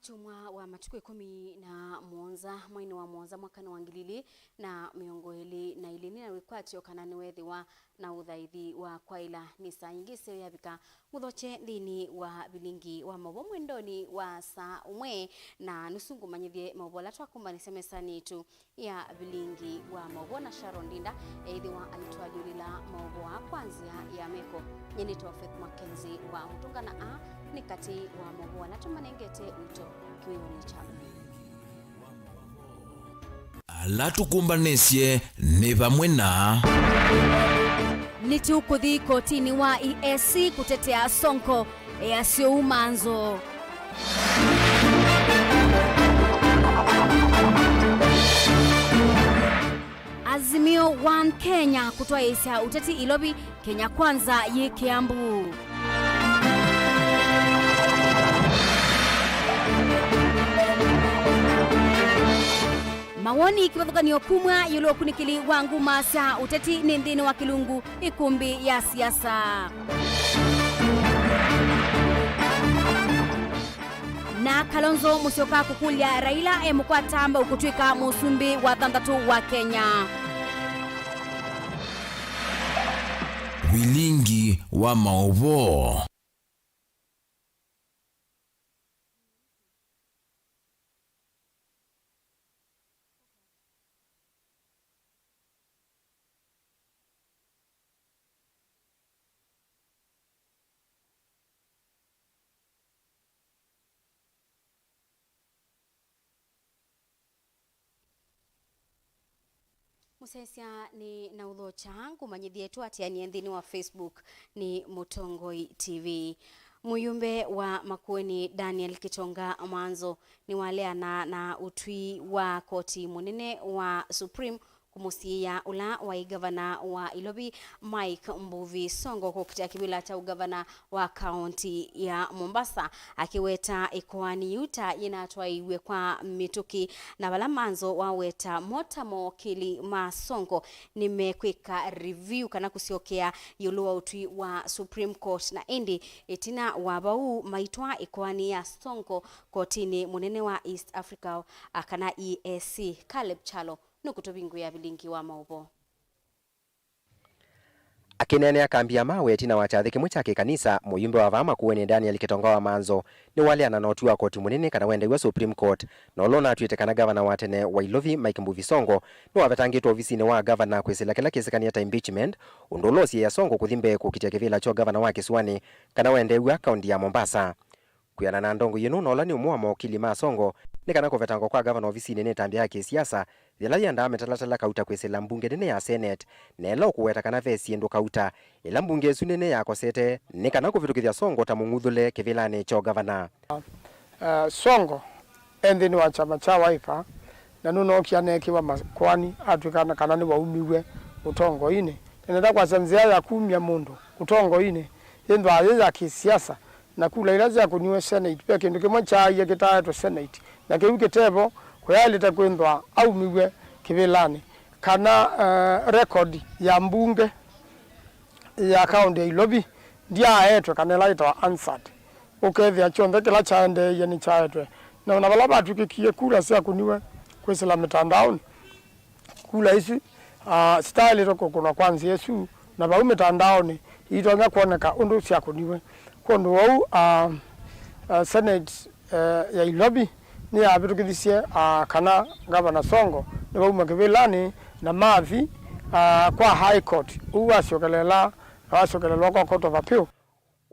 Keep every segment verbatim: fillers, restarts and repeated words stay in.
Tumwa wa matukũ ĩkũmi na mũonza, mweinĩ wa mũonza, mwakanĩ wa ngili ilĩ na mĩongo ĩlĩ na ilĩ, nĩ na wĩkwatyo kana nĩweethĩwa na ũthaithi wa kwaĩla. Nĩ saa ingĩ ĩseo yavika ngũthokye nthĩnĩ wa vilingi wa maũvoo mwendonĩ wa saa ũmwe na nusu, ngũmanyĩthye maũvoo ala twakumbanĩsya mesanĩ yitũ ya vilingi wa maũvoo na Sharon Ndinda, eĩthĩwa aitwalyũlĩla maũvoo aa kwa nzĩa ya meko. Nyie nĩtawa Faith Mackenzie wa Mũtũngana. Aa nĩ katĩ wa maũvoo ala tũmanengete ũito kĩwĩonĩ kya vilingi wa maũvoo. Ala tũkũmbanĩsye nĩ vamwe na. Nĩtũkũthi kotinĩ wa E A C kũtetea Sonko, easya ũu Manzo. Azimio One Kenya kũtwaĩĩsya ũteti Ilovi, Kenya Kwanza yĩ Kiambu. Mawoni kĩvathũkany'o kumw'a ĩũlũ wa ũkunĩkĩli wa nguma sya ũteti nĩ nthĩnĩ wa kĩlungu ĩkũmbĩ ya siasa. Na Kalonzo Musyoka kũkũlya Raila e mũkwata mbau kũtw'ĩka mũsumbĩ wa thanthatũ wa Kenya. Vilingi wa maũvoo. Mũsyaĩĩsya, nĩ na ũthokya ngũmanyĩthye tũatĩanĩe nthĩnĩ wa Facebook nĩ Mũtongoi T V. Mũyumbe wa Makueni Daniel Kitonga Manzo nĩwaleana na ũtwi wa koti mũnene wa Supreme kũmũsiĩĩa ũla waĩ ngavana wa Ilovi Mike Mbuvi Songo kũkitĩa kĩvĩla kya ũngavana wa kaunti ya Mombasa, akĩweta ĩkoani yĩu ta yĩnatwaĩiw'e kwa mĩtũkĩ, na vala Manzo waweta mo ta mokili ma Songo nĩmekwĩka review kana kũsyokea ĩũlũ wa ũtwi wa Supreme Court, na ĩndĩ ĩtina wa vau maitwaa ĩkoani ya Songo kotinĩ mũnene wa East Africa, a, kana E A C. Caleb Kyalo nũkũtũvingũĩa vilingi wa maũvoo. Akĩneenea kambi ya Mawe ĩtina wa kyathĩ kĩmwe kya kĩkanisa, mũyumbe wa vaa Makueni Daniel Kitonga wa Manzo nĩwaleana na ũtwi wa koti mũnene kana wendeew'a Supreme Court, na ũla ũnatw'ĩte kana ngavana wa tene wa Ilovi Mike Mbuvi Songo nĩwavetangĩtwe ovisinĩ wa ngavana kwĩsĩla kĩla kĩsĩkanĩe ta impeachment, ũndũ ũla ũsiĩĩa Songo kũthi mbee kũkitĩa kĩvĩla kya ũngavana wa kĩsũanĩ kana wendeew'a kaunti ya Mombasa. Kwĩanana na ndongoi ĩno, na ũla nĩ ũmwe wa mokili ma Songo, nĩ kana kũvetangwa kwa ngavana ovisinĩ nĩ ĩtambya ya kĩsiasa yĩla yĩendaa mĩtalatala kauta kwĩsĩla mbunge nene ya Senate, na ĩla ũkũweta kana ve syĩndũ kauta ĩla mbunge ĩsu nene yakosete nĩ kana kũvĩtũkĩthya Songo ta mũng'uthũle kĩvĩlanĩ kya ũngavana. Eh, Songo e nthĩnĩ wa kyama kya Wiper, na nũnookie aneekĩwa makoani atw'ĩka kana nĩwaumiw'e ũtongoinĩ. Na nenda kwasya nzĩa ya kumya mũndũ ũtongoinĩ yĩthwaa yĩ ya kĩsiasa, na kula ila syakũniwe Senate, ve kĩndũ kĩmwe kyaaie kĩtaetwe Senate, na kĩu kĩtevo kũyaĩlĩte kwĩthwa aumiw'e kĩvĩlanĩ, kana, eh, record ya mbunge ya kaunti ya Ilovi ndyaetwe kana ĩla yĩtawa answered. Ũkethĩa kyonthe kĩla kyaendeeie nĩkyaetwe, na ona vala vatw'ĩkĩkie kula syakũniwe kwĩsĩla mĩtandaonĩ, kula isu, ah, sitaĩlĩtwe kũkũnwa kwa nzĩa ĩsu, na vau mĩtandaonĩ iitonya kwoneka ũndũ syakũniwe. Kwondũ wau, ah, ah, Senate, eh, ya Ilovi nĩyavĩtũkĩthisye, ah, kana Ngavana Songo nĩvauma kĩvĩlanĩ na mathi, ah, kwa High Court, ũu wasyokelela na wasyokelelwa kwa Court of Appeal.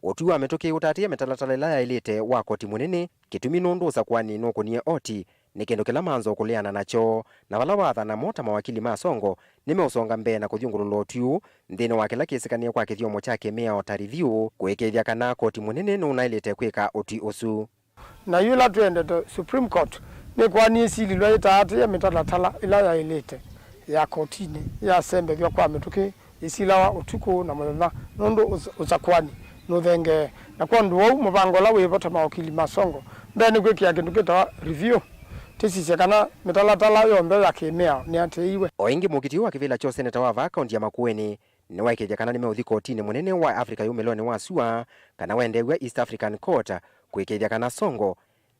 Ũtwi wa mĩtũkĩ ũtatĩĩe mĩtalatala ĩla yaĩlĩte wa koti mũnene, kĩtumi nũndũ ũsakũani nũkũnie oti, nĩ kĩndũ kĩla Manzo ũkũleana nakyo, na vala waathana mo ta mawakili ma Songo nĩmeũsonga mbee na kũthyũngũlũla ũtwi ũũ nthĩnĩ wa kĩla kĩsĩkanĩe kwa kĩthyomo kya kĩmĩao ta review, kũĩkĩĩthya kana koti mũnene nũnaĩlĩte kwĩka ũtwi ũsu. Na yĩla twĩendete, Supreme Court nĩkwani ĩsilĩlwe ĩtaatĩĩe mĩtalatala ĩla yaĩlĩte ya kotinĩ yasembethw'a kwa mĩtũkĩ ĩsilawa ũtukũ na mũthenya nũndũ ũs-, ũsakũani nũthengee. Na kwondũ wou, mũvango ũla wĩvo ta mawakili ma Songo mbee nĩ kwĩkĩa kĩndũ kĩtawa review, tĩsisye kana mĩtalatala yonthe ya kĩmĩao nĩyatĩĩiwe. O ĩngĩ, mũkiti ũũ wa kĩvĩla kya ũseneta wa vaa kaunti ya Makueni nĩwaĩkĩĩthya kana nĩmeũthi kotinĩ mũnene wa Africa yumĩlonĩ wa sua, kana wendeew'a East African Court, kũĩkĩĩthya kana Songo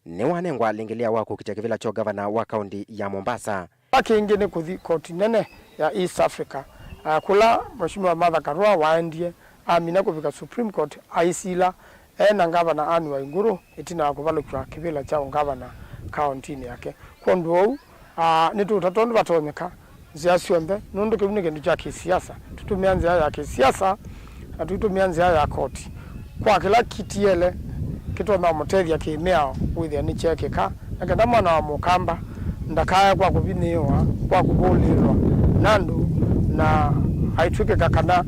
nĩwanengwa lĩngĩlĩa wa kũkitya kĩvĩla kya ũngavana wa kaũnti ya Mombasa. Kĩla kĩngĩ nĩ kũthi koti nene ya East Africa, ah, kũla Mheshimiwa Martha Karua waendie amina kũvika Supreme Court aisila e na ngavana Anne Waiguru ĩtina wa kũvalũkw'a kĩvĩla kya ũngavana kaũntinĩ yake. Kwondũ ũu, ah, nĩtũũtata ũndũ vatonyeka nzĩa syonthe, nũndũ kĩu nĩ kĩndũ kya kĩsiasa. Tũtũmĩa nzĩa ya kĩsiasa na tũitũmĩa nzĩa ya koti kwa kĩla kitiele kĩtonya ũmũtethya kĩmĩao wĩthĩa nĩkyeekĩka, na kenda mwana wa mũkamba ndakaae kwa kũvinyĩĩwa, kwa kũvũlĩĩlwa nĩ andũ, na aitw'ĩkĩka kana,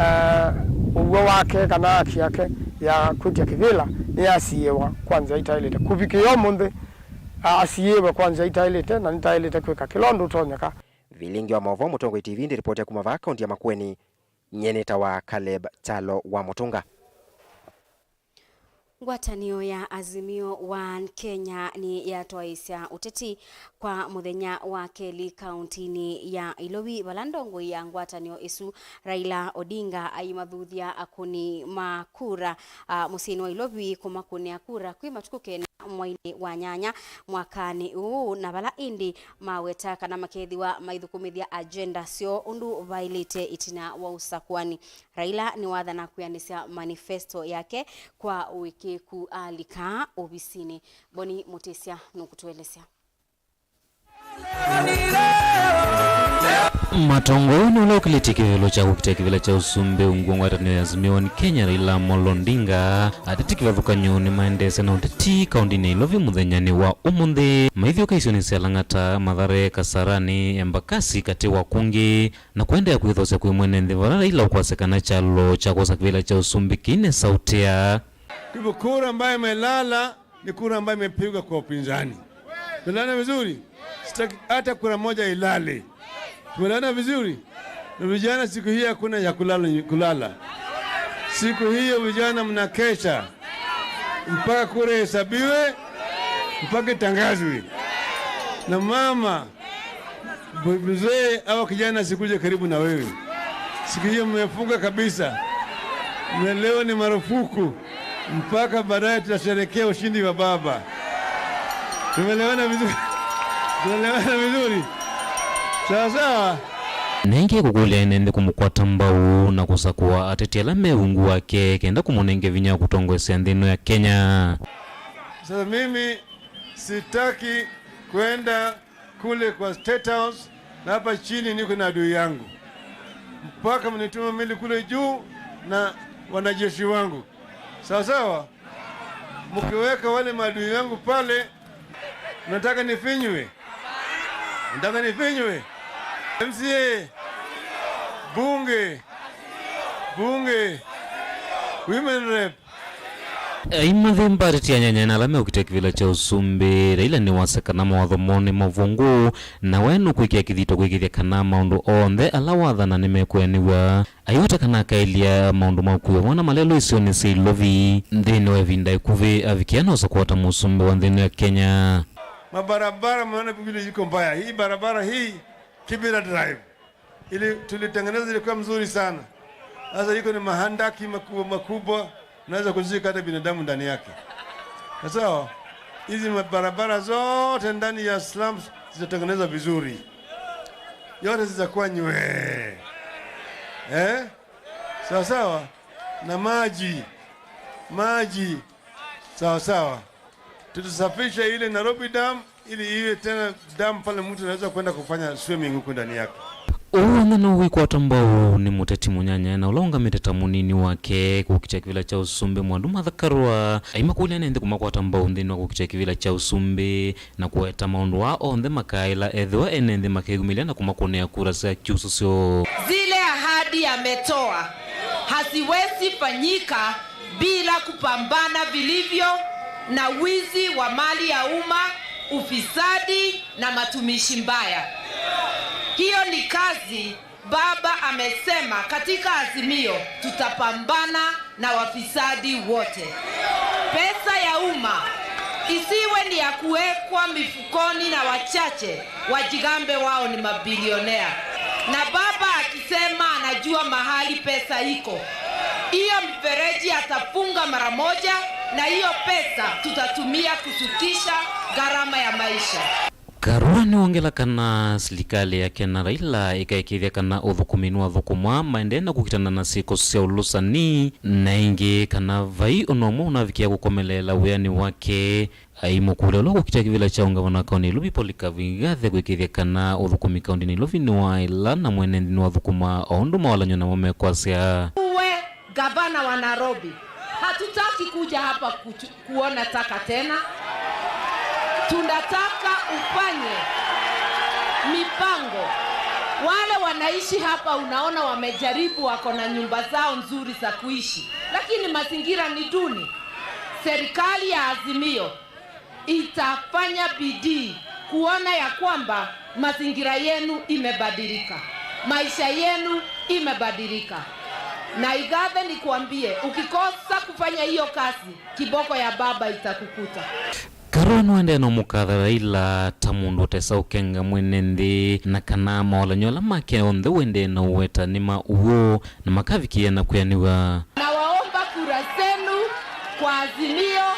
eh, ũw'o wake kana haki yake ya kwĩtya kĩvĩla nĩyasiĩĩwa kwa nzĩa itaĩlĩte. Kũvikĩĩa ũmũnthĩ, a-, asiĩĩwe kwa nzĩa itaĩlĩte, na nĩtaĩlĩte kwĩka kĩla ũndũ ũtonyeka. Vilingi wa maũvoo, Mũtongoi T V, ndĩripoti ya kuma vaa kaũnti ya Makueni. Nyie nĩtawa Caleb Kyalo wa Mũtũnga. Ngwatanĩo ya Azimio One Kenya nĩyatwaĩĩsya ũteti kwa mũthenya wa kelĩ kaũntinĩ ya Ilovi, vala ndongoi ya ngwatanĩo ĩsu, Raila Odinga, aimathuthya akũni ma kura, a, mũsyĩnĩ wa Ilovi kũmakũnĩa kura kwĩ matukũ kenda mweinĩ wa nyanya mwakanĩ ũũ, na vala ĩndĩ maweta kana makethĩwa maithũkũmĩthya agenda syoo ũndũ vaĩlĩte ĩtina wa ũsakũani. Raila nĩwathana kwĩanĩsya manifesto yake kwa ũĩkĩĩku alika ovisinĩ. Boni Mũtĩsya nũkũtũelesya. Matongo ũũ nĩ ũla ũkĩlĩtye kĩvĩlo kya kũkitĩa kĩvĩla kya ũsumbĩ ungu wa ngwatanĩo ya Azimio One Kenya, Raila Amolo Odinga. Ateti kĩvathũkany'o nĩmaendeesya na ũteti kaũntinĩ ya Ilovi mũthenyanĩ wa ũmũnthĩ, maithyũka isionĩ sya Lang'ata, Mathare, Kasarani, Embakasi, katĩ wa kũngĩ, na kũendeea kwĩthosya kwĩ mwene nthĩ vala Raila ũkwasya kana kyalo kya kwosa kĩvĩla kya ũsumbĩ kĩinesa ũtea. Kwa hivyo kura ambayo imelala ni kura ambayo imepigwa kwa upinzani. Tunaelewana vizuri? Sitaki hata kura moja ilale. Tunaelewana vizuri? Na vijana, siku hii hakuna ya kulala, kulala. Siku hiyo vijana mnakesha mpaka kura ihesabiwe, mpaka itangazwe. Na mama, mzee, hawa kijana sikuje karibu na wewe. Siku hiyo mmefunga kabisa. Na leo ni marufuku. Mpaka baadaye tutasherehekea ushindi wa baba. Tumeelewana vizuri? Tumeelewana vizuri? Sawa sawa? Na ĩngĩ kũkũlya ene nthĩ kũmũkwata mbau na kũsakũa ateti ala me ungu wake kenda kũmũnenge vinya wa kũtongoesya nthĩ ĩno ya Kenya. Sasa mimi sitaki kwenda kule kwa State House, na hapa chini niko na adui yangu. Mpaka mnitume mimi kule juu na wanajeshi wangu. Sawa sawa? Mkiweka wale maadui yangu pale, nataka nifinywe. Nataka nifinywe. M C A, bunge, bunge, women rep, Aimathimba ateti anyanya na ala meũkitĩa kĩvĩla kya ũsumbĩ, Raila nĩwasya kana mawatho moo nĩ mavũngũ, na we nũkwĩkĩa kĩthito kwĩkĩthya kana maũndũ onthe ala wathana nĩmekũeanĩw'a. Aiweta kana akaĩlya maũndũ ma ũkui wa mwana malelũ isionĩ sya Ilovi nthĩnĩ wa ĩvinda ĩkuvĩ avikĩa na ũsakũa ta mũsumbĩ wa nthĩ ĩno ya Kenya. Mabarabara mnaona vile iko mbaya. Hii barabara hii, Kibera Drive, ili tulitengeneza ilikuwa mzuri sana. Sasa iko ni mahandaki makubwa makubwa, unaweza kuzika hata binadamu ndani yake. Sawa? Hizi barabara zote ndani ya slums zitatengenezwa vizuri, yote zitakuwa nywe, eh? Sawa sawa. Na maji, maji, sawa sawa. Tutasafisha ile Nairobi Dam ili iwe tena dam pale mtu anaweza kwenda kufanya swimming huko ndani yake. Ũu w'onthe nũwĩkwata mbau nĩ mũteti mũnyanya na ũla ũngamĩte ta mũnini wake kũkitĩa kĩvĩla kya ũsumbĩ Mwandu Martha Karua. Aimakũlya ene nthĩ kũmakwata mbau nthĩnĩ wa kũkitĩa kĩvĩla kya ũsumbĩ na kũweta maũndũ aa onthe makaaĩla ethĩwa ene nthĩ makeyumĩlya na kũmakũnĩa kura sya kyusũsyo. Zile ahadi ametoa haziwezi fanyika bila kupambana vilivyo na wizi wa mali ya umma, ufisadi na matumishi mbaya. Hiyo ni kazi baba amesema katika Azimio tutapambana na wafisadi wote. Pesa ya umma isiwe ni ya kuwekwa mifukoni na wachache wajigambe wao ni mabilionea. Na baba akisema anajua mahali pesa iko, hiyo mifereji atafunga mara moja, Na hiyo pesa tutatumia kushukisha gharama ya maisha. Karua nĩwongela kana silikalĩ yake na Raila ĩkaĩkĩĩthya kana ũthũkũmi nĩwathũkũmwa maendee na kũkitana na syĩko sya ũlũsani, na ĩngĩ kana vai o na ũmwe ũnavikĩa kũkomeleela wĩanĩ wake. Aimũkũlya ũla ũkũkitĩa kĩvĩla kya ũngavana kaũntĩ ya Nairobi Polycarp Igathe kũĩkĩĩthya kana ũthũkũmi kaũntĩ ya Nairobi nĩwaĩla na mwene nthĩ nĩwathũkũma o ũndũ mawalany'o namo mekwasya. Uwe gavana wa Nairobi, hatutaki kuja hapa kuchu- kuona taka tena. Tunataka ufanye mipango. Wale wanaishi hapa unaona wamejaribu, wako na nyumba zao nzuri za kuishi, lakini mazingira ni duni. Serikali ya Azimio itafanya bidii kuona ya kwamba mazingira yenu imebadilika, maisha yenu imebadilika. Na Igathe, nikuambie, ukikosa kufanya hiyo kazi, kiboko ya baba itakukuta. Karua nĩwaendee na ũmũkatha Raila ta mũndũ ũtesa ũkenga mwene nthĩ, na kana mawalany'o ala make onthe ũendee na ũweta nĩ ma ũw'o na makavikĩĩa na kwĩanĩw'a. Nawaomba kura zenu kwa Azimio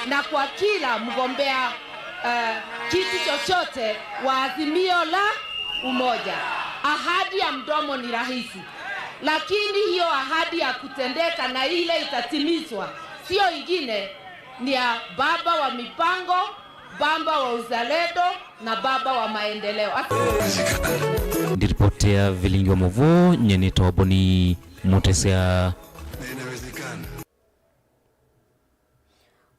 na kwa kila mgombea, eh, kiti chochote wa Azimio la Umoja. Ahadi ya mdomo ni rahisi, lakini hiyo ahadi ya kutendeka na ile itatimizwa sio ingine, ni ya baba wa mipango, baba wa uzalendo na baba wa maendeleo. As- Ndiripotea Vilingi wa Mũvoo, nyie nĩtawa Boni Mũtesya.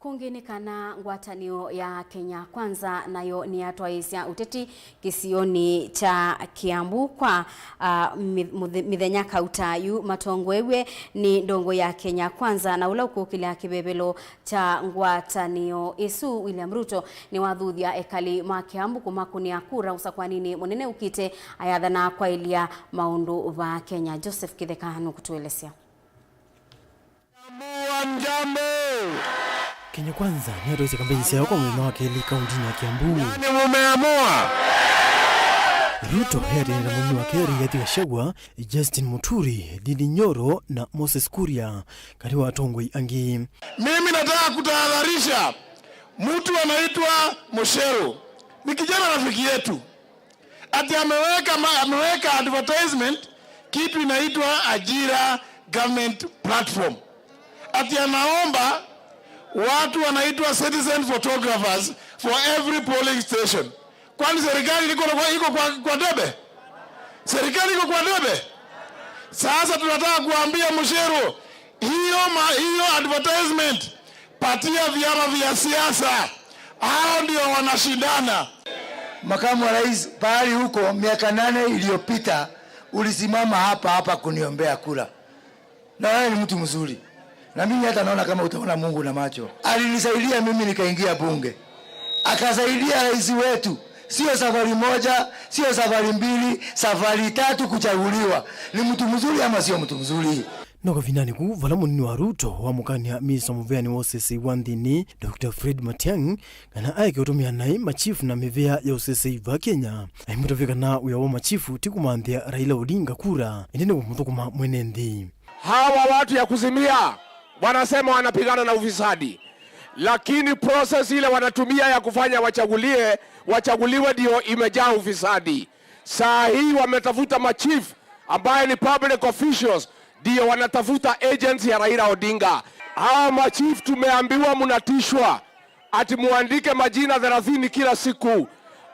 Kũngĩ nĩ kana ngwatanĩo ya Kenya Kwanza nayo nĩyatwaĩĩsya ũteti kĩsionĩ kya Kiambu kwa, ah, mĩ- mũthe- mĩthenya kauta yu matongoew'e nĩ ndongo ya Kenya Kwanza na ũla ũkũkĩlya kĩvevelo kya ngwatanĩo ĩsu, William Ruto, nĩwathuthya ekali ma Kiambu kũmakũnĩa kura ũsakwaninĩ mũnene ũkĩte, ayathana kwaĩlya maũndũ vaa Kenya. Joseph Kĩtheka nũkũtũelesya. Mwa njambo. Kenya Kwanza nĩyatwaĩĩsye kambeini syayo kwa mũthenya wa kelĩ kauntinĩ ya Kiambu. Nani mumeamua? Ruto eatene na mũnini wake Rigathi Gachagua, Justin Muturi, Ndindi Nyoro na Moses Kuria, katĩ wa atongoi angĩ. Mimi nataka kutahadharisha mtu anaitwa Mucheru. Ni kijana rafiki yetu. Ati ameweka ma- ameweka advertisement kitu inaitwa Ajira Government Platform. Ati anaomba watu wanaitwa citizen photographers for every polling station. Kwani serikali iko kwa, iko kwa, kwa debe? Serikali iko kwa debe? Sasa tunataka kuambia Mucheru, hiyo ma- hiyo advertisement patia vyama vya siasa, hao ndio wanashindana. Makamu wa Rais, pahali huko miaka nane iliyopita ulisimama hapa hapa kuniombea kura, na wewe ni mtu mzuri, na mimi hata naona kama utaona Mungu na macho. Alinisaidia mimi nikaingia bunge, akasaidia rais wetu, sio safari moja, sio safari mbili, safari tatu kuchaguliwa. Ni mtu mzuri ama sio mtu mzuri? No kavindanĩ kũu, vala mũnini wa Ruto wamũkany'a minista mũvĩanĩ wa ũsesei wa nthĩnĩ, Doctor Fred Matiang'i, kana aeke ũtũmĩa naĩ machifu na mĩvĩa ya ũsesei va Kenya. Aimũtavya kana wĩa wa machifu ti kũmanthĩa Raila Odinga kura, ĩndĩ nĩ kũmũthũkũma mwene nthĩ. Hawa watu ya kuzimia wanasema wanapigana na ufisadi, lakini process ile wanatumia ya kufanya wachagulie wachaguliwe ndio imejaa ufisadi. Saa hii wametafuta machief ambaye ni public officials, ndio wanatafuta agents ya Raila Odinga. Hawa machief tumeambiwa mnatishwa, ati muandike majina thelathini kila siku,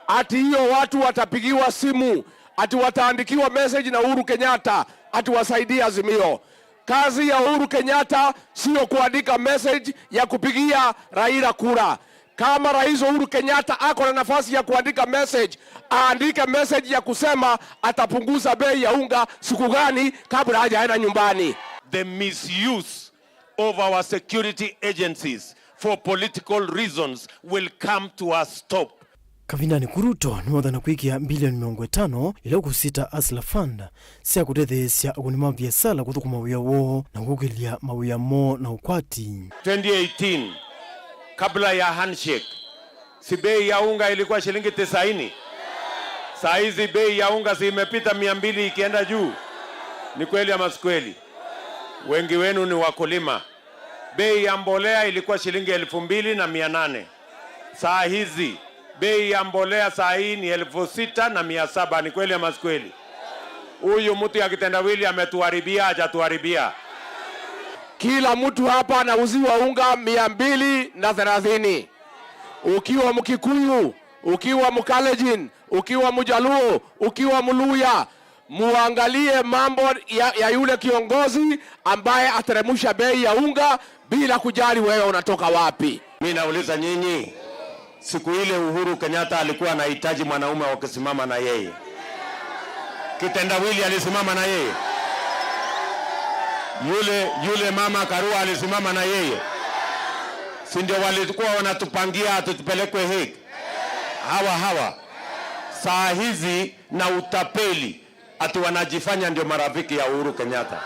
ati hiyo watu watapigiwa simu, ati wataandikiwa message na Uhuru Kenyatta, ati wasaidie Azimio. Kazi ya Uhuru Kenyatta sio kuandika message ya kupigia Raila kura. Kama Rais Uhuru Kenyatta ako na nafasi ya kuandika message, aandike message ya kusema atapunguza bei ya unga siku gani kabla hajaenda nyumbani. The misuse of our security agencies for political reasons will come to a stop. Kavindanĩ kũu, Ruto nĩwathana kwĩkĩa mbilioni mĩongo ĩtano ila ũkũsyĩta Hustler Fund sya kũtetheesya agũni ma viasala kũthũkũma wĩa woo na kũkĩlya mawĩa moo na ũkwati. Twenty eighteen, kabla ya handshake, si bei ya unga ilikuwa shilingi tisaini? Saa hizi bei ya unga si imepita mia mbili ikienda juu? Ni kweli ama si kweli? Wengi wenu ni wakulima. Bei ya mbolea ilikuwa shilingi elfu mbili na mia nane. Saa hizi, bei ya mbolea saa hii ni elfu sita na mia saba. Ni kweli ama si kweli? Huyu mtu ya kitendawili ametuharibia, hajatuharibia? Kila mtu hapa anauziwa unga mia mbili na thelathini. Ukiwa Mkikuyu, ukiwa Mkalenjin, ukiwa Mjaluo, ukiwa Mluya, muangalie mambo ya, ya yule kiongozi ambaye ateremusha bei ya unga bila kujali wewe unatoka wapi. Mi nauliza nyinyi, siku ile Uhuru Kenyatta alikuwa anahitaji mwanaume wa kusimama na yeye? Kitendawili alisimama na yeye? Yule, yule mama Karua alisimama na yeye? Si ndio walikuwa wanatupangia tutupelekwe Hague? Hawa, hawa. Saa hizi na utapeli, ati wanajifanya ndio marafiki ya Uhuru Kenyatta.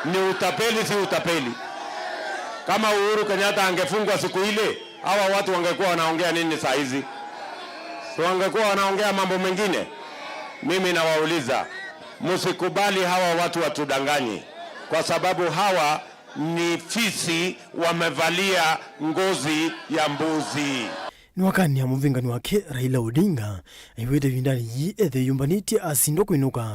Ni utapeli, si utapeli? Kama Uhuru Kenyatta angefungwa siku ile, hawa watu wangekuwa wanaongea nini saa hizi? Si wangekuwa wanaongea mambo mengine? Mimi nawauliza, msikubali hawa watu watudanganye, kwa sababu hawa ni fisi, wamevalia ngozi ya mbuzi. Nĩwakanĩa mũvĩngani wake Raila Odinga aiw'ĩte ĩvindanĩ yĩĩ ethĩwe yũmbanĩtye asindwa kwĩnũka,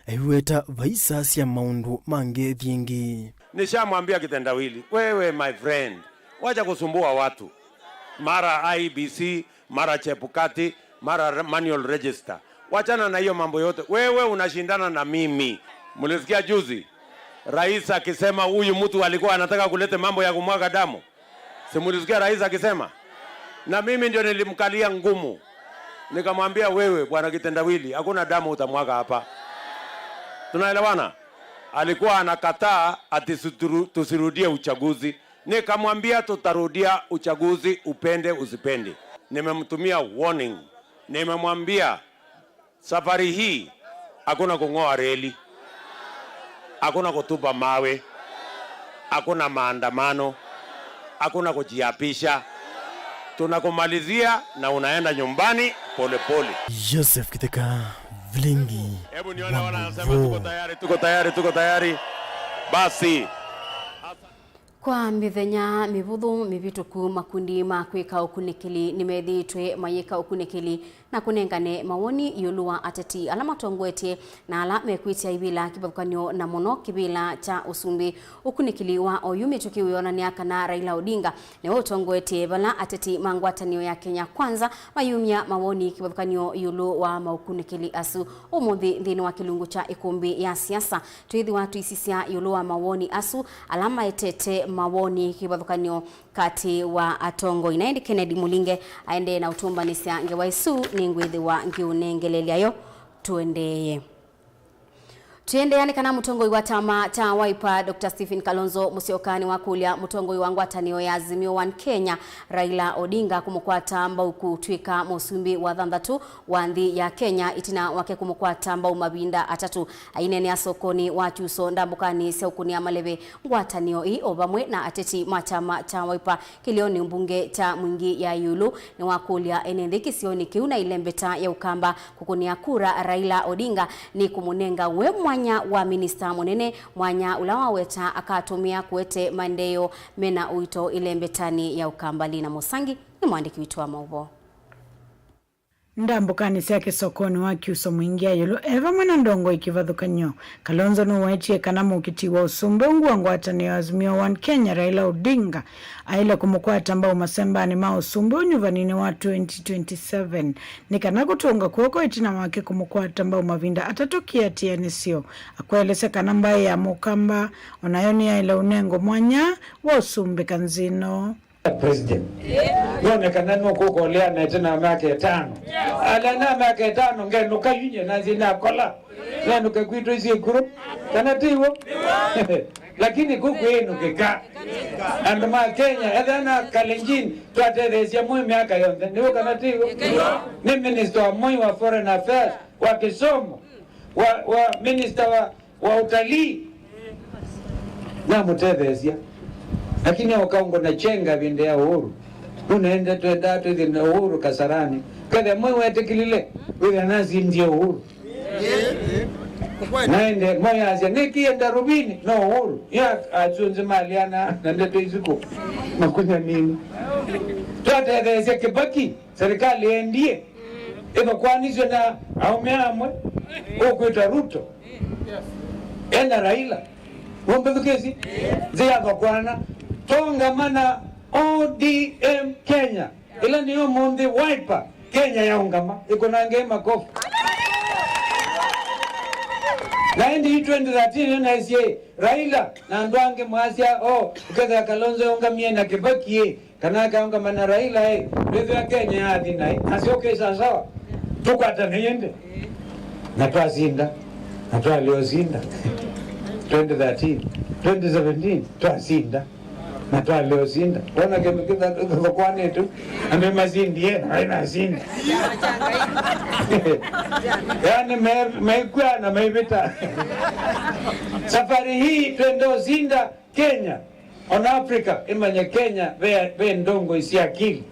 aiweta vaisa sya maũndũ ma ngethi ĩngĩ. Nishamwambia kitendawili, wewe my friend, wacha kusumbua watu. Mara I E B C, mara Chebukati, mara re-, manual register. Wachana na hiyo mambo yote. Wewe unashindana na mimi. Mlisikia juzi rais akisema huyu mtu alikuwa anataka kuleta mambo ya kumwaga damu? Si mulisikia rais akisema? Na mimi ndio nilimkalia ngumu. Nikamwambia, "Wewe, bwana kitendawili, hakuna damu utamwaga hapa." Tunaelewana? Alikuwa anakataa ati suturu-, tusirudie uchaguzi. Nikamwambia, "Tutarudia uchaguzi, upende usipende." Nimemtumia warning. Nimemwambia, safari hii, hakuna kung'oa reli, hakuna kutupa mawe, hakuna maandamano, hakuna kujiapisha. Tunakumalizia na unaenda nyumbani polepole. Joseph Kitheka, Vilingi. Hebu nione wa wale wanasema, "Tuko tayari, tuko tayari, tuko tayari." Basi. Kwa mĩthenya mĩvũthũ mĩvĩtũku, makundi ma kwĩka ũkunĩkĩli nĩmethĩĩtwe mayĩka ũkunĩkĩli na kũnengane mawoni ĩũlũ wa ateti ala matongoetye na ala mekwĩtya ivĩla kĩvathũkany'o, na mũno kĩvĩla kya ũsumbĩ. Ũkunĩkĩli wa oyu mĩtũkĩ wĩonany'a kana Raila Odinga nĩwe ũtongoetye vala ateti ma ngwatanĩo ya Kenya Kwanza mayumya mawoni kĩvathũkany'o ĩũlũ wa maũkunĩkĩli asu. Ũmũnthĩ nthĩnĩ wa kĩlungu kya ĩkũmbĩ ya siasa, twĩthĩwa tũisisya ĩũlũ wa mawoni asu, ala maetete mawoni kĩvathũkany'o katĩ wa atongoi. Na ĩndĩ Kennedy Mũlinge aendee na ũtũmbanĩsya ngewa ĩsu, nĩngwĩthĩwa ngĩũnengelelya yo. Tũendeeye. Tũiendeea nĩ kana mũtongoi wa kyama kya Wiper, Doctor Stephen Kalonzo Musyoka, nĩwakũlya mũtongoi wa ngwatanĩo ya Azimio One Kenya, Raila Odinga, kũmũkwata mbau kũtw'ĩka mũsumbĩ wa thanthatũ wa nthĩ ya Kenya, ĩtina wake kũmũkwata mbau mavinda atatũ. Aineenea sokonĩ wa Kyuso ndambũkanĩ sya ũkũnĩa maleve, ngwatanĩo ĩĩ o vamwe na ateti ma kyama kya Wiper kĩlĩonĩ mbunge kya Mwingi ya ĩũlũ nĩwakũlya ene nthĩ kĩsionĩ kĩu na ĩlembeta ya Ũkamba kũkũnĩa kura Raila Odinga nĩ kũmũnenga we mwanya wa minista mũnene, mwanya ũla waweta akatũmĩa kũete maendeeo mena ũito ĩlembetanĩ ya Ũkamba. Lina Mũsangi nĩ mwandĩki witũ wa maũvoo. Ndambũkanĩ syake sokonĩ wa Kyuso Mwingi ya ĩũlũ e vamwe na ndongoi kĩvathũkany'o, Kalonzo nũwetie kana mũkiti wa ũsumbĩ ũngĩ wa ngwatanĩo ya Azimio One Kenya, Raila Odinga, aĩle kũmũkwata mbau masembanĩ ma ũsumbĩ ũnyuvaninĩ wa twenty twenty-seven nĩ kana kũtũnga kw'oko ĩtina wake kũmũkwata mbau mavinda atatũ kĩatĩanĩsyo. Akwaelesya kana mbaĩ ya Mũkamba o nayo nĩyaĩle ũnengwa mwanya wa ũsumbĩ kanzino. President. None kana nũkũkoleana ĩtina wa myaka ĩtano. Ala na myaka ĩtano ngenũka yu nyie na nzĩ nakola. Nenũke kwitũ isyĩ kũrũ. Kana tiw'o? Lakini kũkwĩnũkĩka. Andũ ma Kenya, ethĩa na Kalenjin, twatetheesya Moi myaka yonthe. Nĩw'o kana tiw'o? Nĩ minister wa Moi wa foreign affairs, wa kĩsomo, wa, wa minister wa wa ũtalii. Namũtetheesya. Lakini oka ũngona chenga ĩvinda ya Uhuru. Nũnaende twendaa twĩthĩ na Uhuru Kasarani. Kethe Moi wetĩkĩlile, wĩthĩa nasindie Uhuru. Naende moyasya nĩkĩe Darubini no Uhuru ya asunzi maliana na ndeto isu kũ makunya nini. Twatetheesya Kibaki serikali endie ĩthokwanisyo na aũme amwe ũkwĩtwa Ruto ena Raila. Wambĩthukĩsye nzĩ yathokwana tongama na O D M Kenya. Ĩla nĩyo mũnthĩ Wiper, Kenya yaũngama, ĩkũnange makofu. Na ĩndĩ yu twenty thirteen nĩnaisye Raila na andũ angĩ mwasya, "Oh, ũkethĩa Kalonzo yaũngamie na Kibaki ĩ, kana akaũngama na Raila ĩ, ndwĩthĩa Kenya yathi naĩ." Nasyo, "Okay, sawa sawa, tũkwatane ĩndĩ." Na twasinda, na twalĩosinda. Twenty thirteen, twenty seventeen, twasinda. Na twalĩosinda. Wona kĩndũ kĩthokwanĩtwe, andũ masindie, na mainasinda. Yaani, me- maikw'a na maivĩta. Safari hii twende ũsinda Kenya, ona Africa ĩmanye Kenya ve- ve ndongo isi akili.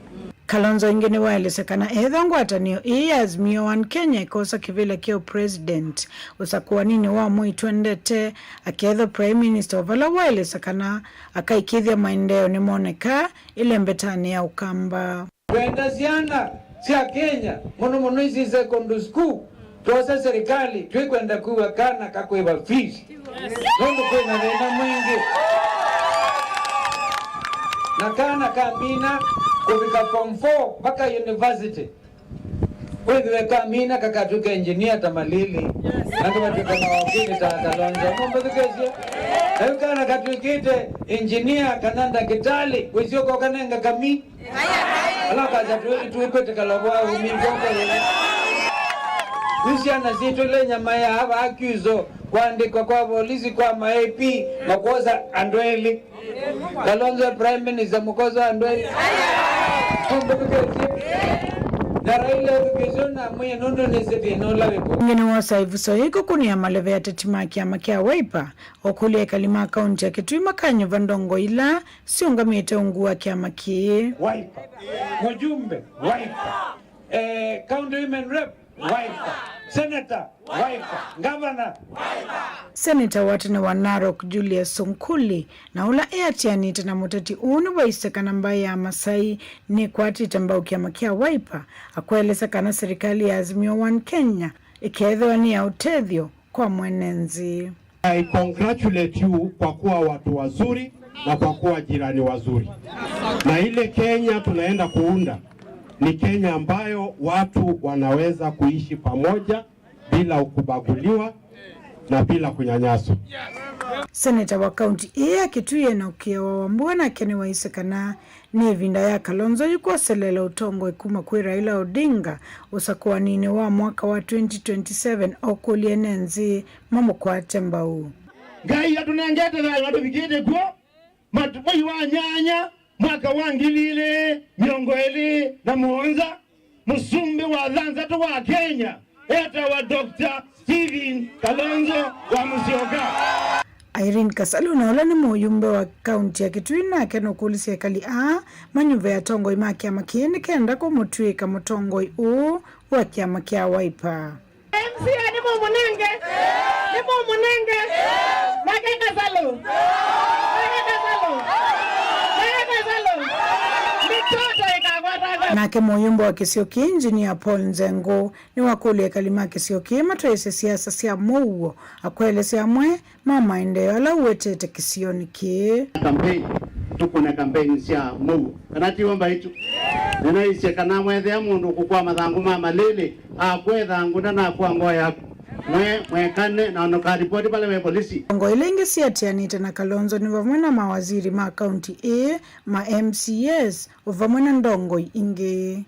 Kalonzo ĩngĩ nĩwaelesya kana ethĩwa ngwatanĩo ĩĩ ya Azimio One Kenya ĩkosa kĩvĩla kya ũpresident ũsakũaninĩ wa mwei twendete, akethwa Prime Minister, o vala waelesya kana akaikĩĩthya maendeeo nĩmonekaa ĩlembetanĩ ya Ũkamba. Twenda syana sya Kenya, mũno mũno isi secondary school, twose serikali, twĩkwenda kwĩw'a kana kakwĩva fees. Nũndũ kwĩna thĩna mwingĩ. Na kana kamina kũvika form four mpaka university. Wĩthĩwe kamina kakatw'ĩka engineer ta Malili. Angĩ matw'ĩka mawakili ta Kalonzo. Mũmbĩthukĩsye? Na yu kana katw'ĩkĩte engineer kana ndakĩtalĩ, wĩsyoka ũkanenga kami. Ala kaja tu- tuikwete kalobo au mivoko yele. Ni syana sitũ ile nyama ya ava accuse, kuandikwa kwa polisi kwa ma A P, makosa andũ elĩ. Kalonzo Prime Minister, makosa andũ elĩ. Tumbukĩtie. Na Raila education na mwe nũndũ nĩ sĩthĩ no lawe ko. Ngene wa saivu so iko kuni ya maleve ya tetima kia makia Wiper, okuli ekali ma kaunti ya Kitui makanyuva ndongo ila siũngamĩte ungu wa kĩama kĩĩ. Wiper. Mujumbe, Wiper. Eh, county women rep, Wiper. Senator, Wiper. Governor. Seneta wa tene wa Narok, Julius Sunkuli, na ũla eatianĩte na mũteti ũũ nĩwaisye kana mbaĩ ya Masai nĩkwatĩte mbau kĩama kya Wiper, akwelesya kana serikali ya Azimio One Kenya ĩkeethĩwa nĩ ya ũtethyo kwa mwene nthĩ. I congratulate you kwa kuwa watu wazuri na kwa kuwa jirani wazuri. Na ile Kenya tunaenda kuunda ni Kenya ambayo watu wanaweza kuishi pamoja bila kubaguliwa na bila kunyanyaswa. Seneta wa kaunti ĩĩ ya Kitui Enoch Kĩewa Wambua nake nĩwaisye kana nĩ ĩvinda ya Kalonzo yu kwoselela ũtongoi kuma kwĩ Raila Odinga ũsakũaninĩ wa mwaka wa twenty twenty-seven, okũlye ene nthĩ mamũkwate mbau. Ngai atũnengete thayũ na tũvikĩte kw'o. Mat- mwei wa nyanya mwaka wa ngili ilĩ mĩongo ĩlĩ na mũonza, mũsumbĩ wa thanthatũ wa Kenya etawa Doctor Stephen Kalonzo wa Musyoka. Irene Kasalu, na ũla nĩ mũyumbe wa kaunti ya Kitui, nake nũkũlĩsye ekali aa manyuve atongoi ma kĩama kĩĩ nĩ kenda kũmũtw'ĩka mũtongoi ũũ wa kĩama kya Wiper. M C A nĩmũmũnenge, nĩmũmũnenge. Nake Kasalu, nake Kasalu, nake Kasalu, mitoto ĩkakwatanga. Nake mũyumbe wa kĩsio kĩĩ, Engineer Paul Nzengo, nĩwakũlya ekali ma kĩsio kĩĩ matwaĩsye siasa sya mũuo, akwelesya amwe ma maendeeo ala ũwetete kĩsionĩ kĩĩ. Campaign, tũkũne campaign sya mũuo. Kana tiw'o mbaitũ? Nĩnaisye kana mwethĩa mũndũ ũkũkwa mathangũ ma malĩlĩ, akwa ĩthangũ ndanakwa ngoo yaku. Mwe, mwekane, na nũkaripoti vala ve polisi. Ngoo ila ingĩ siatianĩte na Kalonzo nĩ vamwe na mawaziri ma kaunti ĩĩ, ma M C As, o vamwe na ndongoi ingĩ.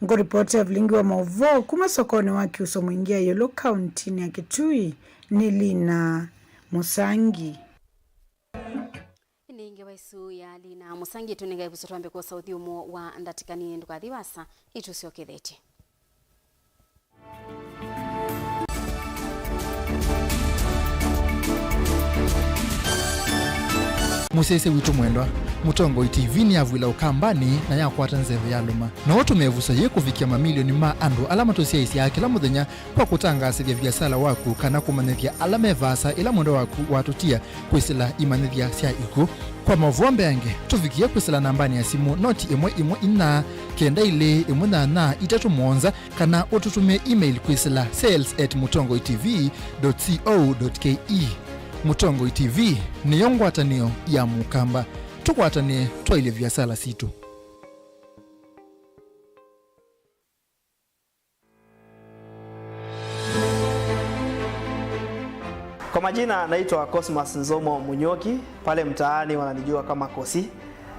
Ngũripoti ya vilingi wa maũvoo kuma sokonĩ wa Kiuso Mwingi ya Yolo kauntinĩ ya Kitui nĩ Lina Mũsangi. Nĩ ngewa ĩsu ya Lina Mũsangi ĩtũnengae vuso twambe kwosa ũthyũmũ wa ndatĩka nini. Ndũkathi wasa, nĩtũsyokethetye. Mũsyaĩĩsya witũ mwendwa, Mũtongoi T V nĩyavw'ĩla Ũkambanĩ na yakwata nzeve ya lũma. No ũtũme ĩvuso yĩĩ kũvikĩa mamilioni ma andũ ala matũsyaĩĩsyaa kĩla mũthenya kwa kũtangaasĩthya viasala waku kana kũmanyĩthya ala me vaasa ĩla mwendwa waku watũtia kwĩsĩla imanyĩthya sya ikw'ũ. Kwa maũvoo mbeange, tũvikĩe kwĩsĩla nambanĩ ya simũ noti ĩmwe ĩmwe inya, kenda ilĩ ĩmwe nyanya itatũ mũonza, kana ũtũtũmĩe email kwĩsĩla sales at mũtongoi T V dot co dot K E. Mũtongoi T V nĩyo ngwatanĩo ya Mũkamba. Tũkwatanĩe twaĩlye viasala sitũ. Kwa majina naitwa Cosmas Nzomo Munyoki, pale mtaani wananijua kama Kosi,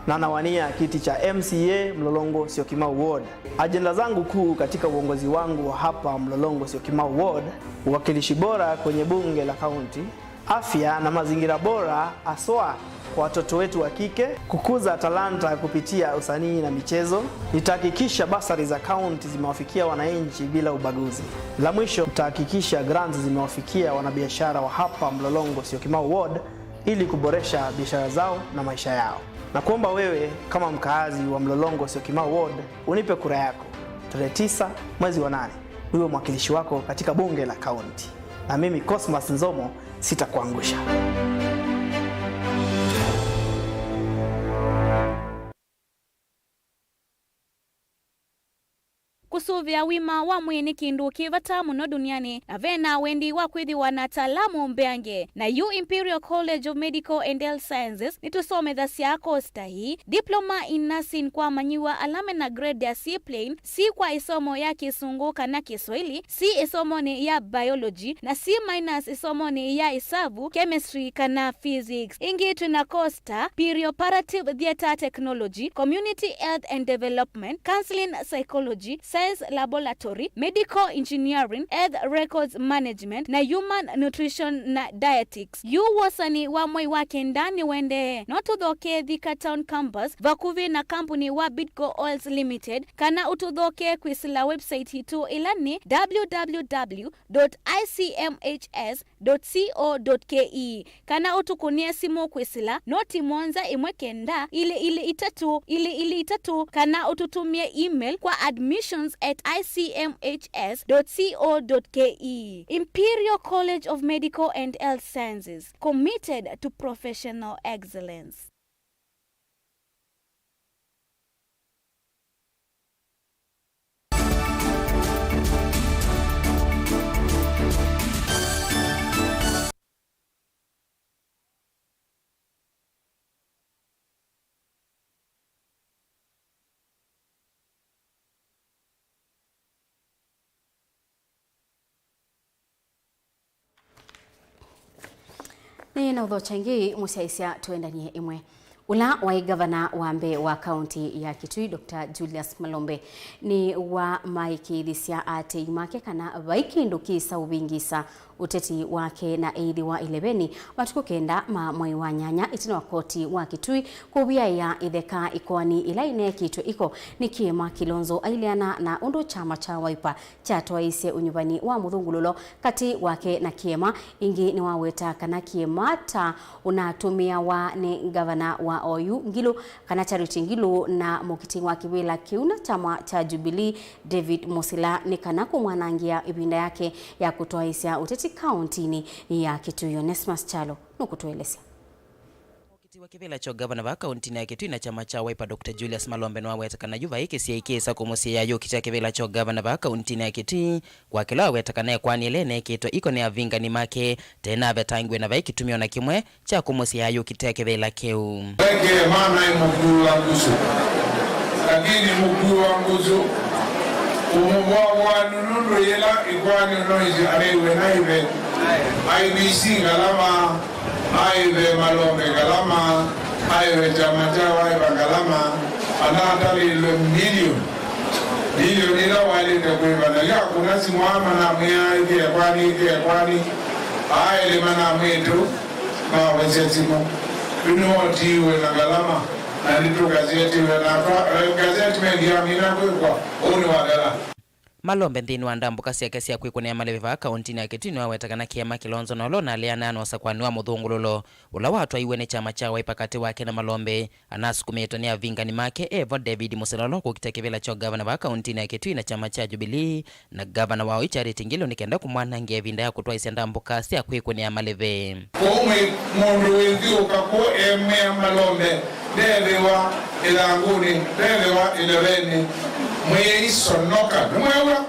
na nawania kiti cha M C A Mlolongo Syokimau Ward. Ajenda zangu kuu katika uongozi wangu wa hapa Mlolongo Syokimau Ward, uwakilishi bora kwenye bunge la kaunti, afya na mazingira bora haswa kwa watoto wetu wa kike, kukuza talanta kupitia usanii na michezo. Nitahakikisha basari za kaunti zimewafikia wananchi bila ubaguzi. La mwisho, nitahakikisha grants zimewafikia wanabiashara wa hapa Mlolongo Syokimau Ward ili kuboresha biashara zao na maisha yao. Na kuomba wewe kama mkaazi wa Mlolongo Syokimau Ward unipe kura yako tarehe tisa mwezi wa nane, niwe mwakilishi wako katika bunge la kaunti. Na mimi Cosmas Nzomo sitakuangusha. Kũsũvĩa ũima wa mwĩĩ nĩ kĩndũ kĩ vata mũno duniani, na ve na wendi wa kwĩthĩwa na ataalamu mbeange. Na yu Imperial College of Medical and Health Sciences nĩtũsomethasya kosi ta ii: Diploma in Nursing kwa amanyĩw'a ala me na grade ya C plain, C kwa ĩsomo ya Kĩsũngũ kana Kĩswaili, C ĩsomonĩ ya Biology, na C minus ĩsomonĩ ya ĩsavu, Chemistry kana Physics. Ĩngĩ twĩ na kosi ta Perioperative Theatre Technology, Community Health and Development, Counseling Psychology, Science Laboratory, Medical Engineering, Health Records Management, na Human Nutrition na Dietetics. Yu wosani wa mwei wa kenda nĩũendee. No tũthoke Thika Town Campus, vakuvĩ na kambuni wa Bidco Oils Limited, kana ũtũthoke kwĩsĩla website yitũ, ĩla nĩ W W W dot I C M H S dot C O dot K E, kana ũtũkũnĩe simũ kwĩsĩla noti mũonza ĩmwe kenda, ilĩ ilĩ itatũ, ilĩ ilĩ itatũ, kana ũtũtũmĩe email kwa admissions at I C M H S dot C O dot K E. Imperial College of Medical and Health Sciences, committed to professional excellence. Nĩ na ũthokya ĩngĩ, mũsyaĩĩsya, tũendanie ĩmwe. Ũla waĩ ngavana wa mbee wa kaunti ya Kitui, Doctor Julius Malombe, nĩ wamaĩkĩĩthisya aatĩĩi make kana vai kĩndũ kĩsa ũvĩngĩĩsa ũteti wake, na eĩthĩwa ĩleveni matukũ kenda ma mwei wa nyanya, ĩtina wa koti wa Kitui kũviaĩa ĩtheka ĩkoani ĩla ĩneekĩtwe iko nĩ kĩĩma. Kilonzo aileana na ũndũ kyama kya Wiper kyatwaĩĩsye ũnyuvani wa mũthũngũlũlo katĩ wake na kĩĩma. Ĩngĩ nĩwaweta kana kĩĩma ta ũnatũmĩawa nĩ ngavana wa oyu Ngilu, kana Charity Ngilu, na mũkitĩi wa kĩvĩla kĩu na kyama kya Jubilee, David Musila, nĩ kana kũmwanangĩa ĩvinda yake ya kũtwaĩĩsya ũteti kauntinĩ ya Kitui. Onesmus Kyalo nũkũtũelesya. Mũkitĩi wa kĩvĩla kya ũngavana vaa kauntinĩ ya Kitui na kyama kya Wiper, Doctor Julius Malombe, nĩwaweta kana yu vai kĩsiĩĩi kĩsa kũmũsiĩĩa ayũkitĩa kĩvĩla kya ũngavana vaa kauntinĩ ya Kitui, kwa kĩla waweta kana ĩkoani ĩla ĩneekĩtwe iko nĩ avingani make, tena avetangĩwe na vai kĩtumi o na kĩmwe kya kũmũsiĩĩa ayũkitĩa kĩvĩla kĩu. Eke maana ĩ mũkui wa ngusu, lakini mũkui wa ngusu ũmũvoavoa nũndũ yĩla ĩkoani ũnoisye aneiwe na ĩve I E B C ngalama, aive Malombe ngalama, aive kyama kya Wiper ngalama, anatalĩlwe milioni, milioni ila waĩlĩte kwĩva, na yu akũna simũ ama namwĩa ĩthĩe kwani, ĩthĩe kwani, aĩlĩ manamwĩtũ mawesya simũ, yu nĩwotiiwe na ngalama, na nĩtũgazetiwe na twa-, eh, gazeti mendi yamina kwĩkwa, ũu nĩwathela. Malombe nthĩnĩ wa ndambũka syake sya kwĩkũnĩa malĩve vaa kaũntinĩ ya Kitui nĩwaweta kana kĩama Kilonzo na ũla ũnaleanaa na ũsakũani wa mũthũngũlũlo ũla watwaiwe nĩ kyama kya Wiper katĩ wake na Malombe anasukumĩtwe nĩ avingani make evo David Mũsila ũla ũkũkita kĩvĩla kya ũngavana vaa kaũntinĩ ya Kitui na kyama kya Jubilee na ngavana wa ũu Charity Ngilu nĩ kenda kũmwanangĩa ĩvinda ya kũtwaĩsya ndambũka sya kwĩkũnĩa malĩve. Kũu mwĩ mũndũ wĩthiũũka kũu emea Malombe, ndethĩwa ĩthangũnĩ, ndethĩwa ĩlevenĩ, mwĩĩi sonoka. Nĩmweew'a?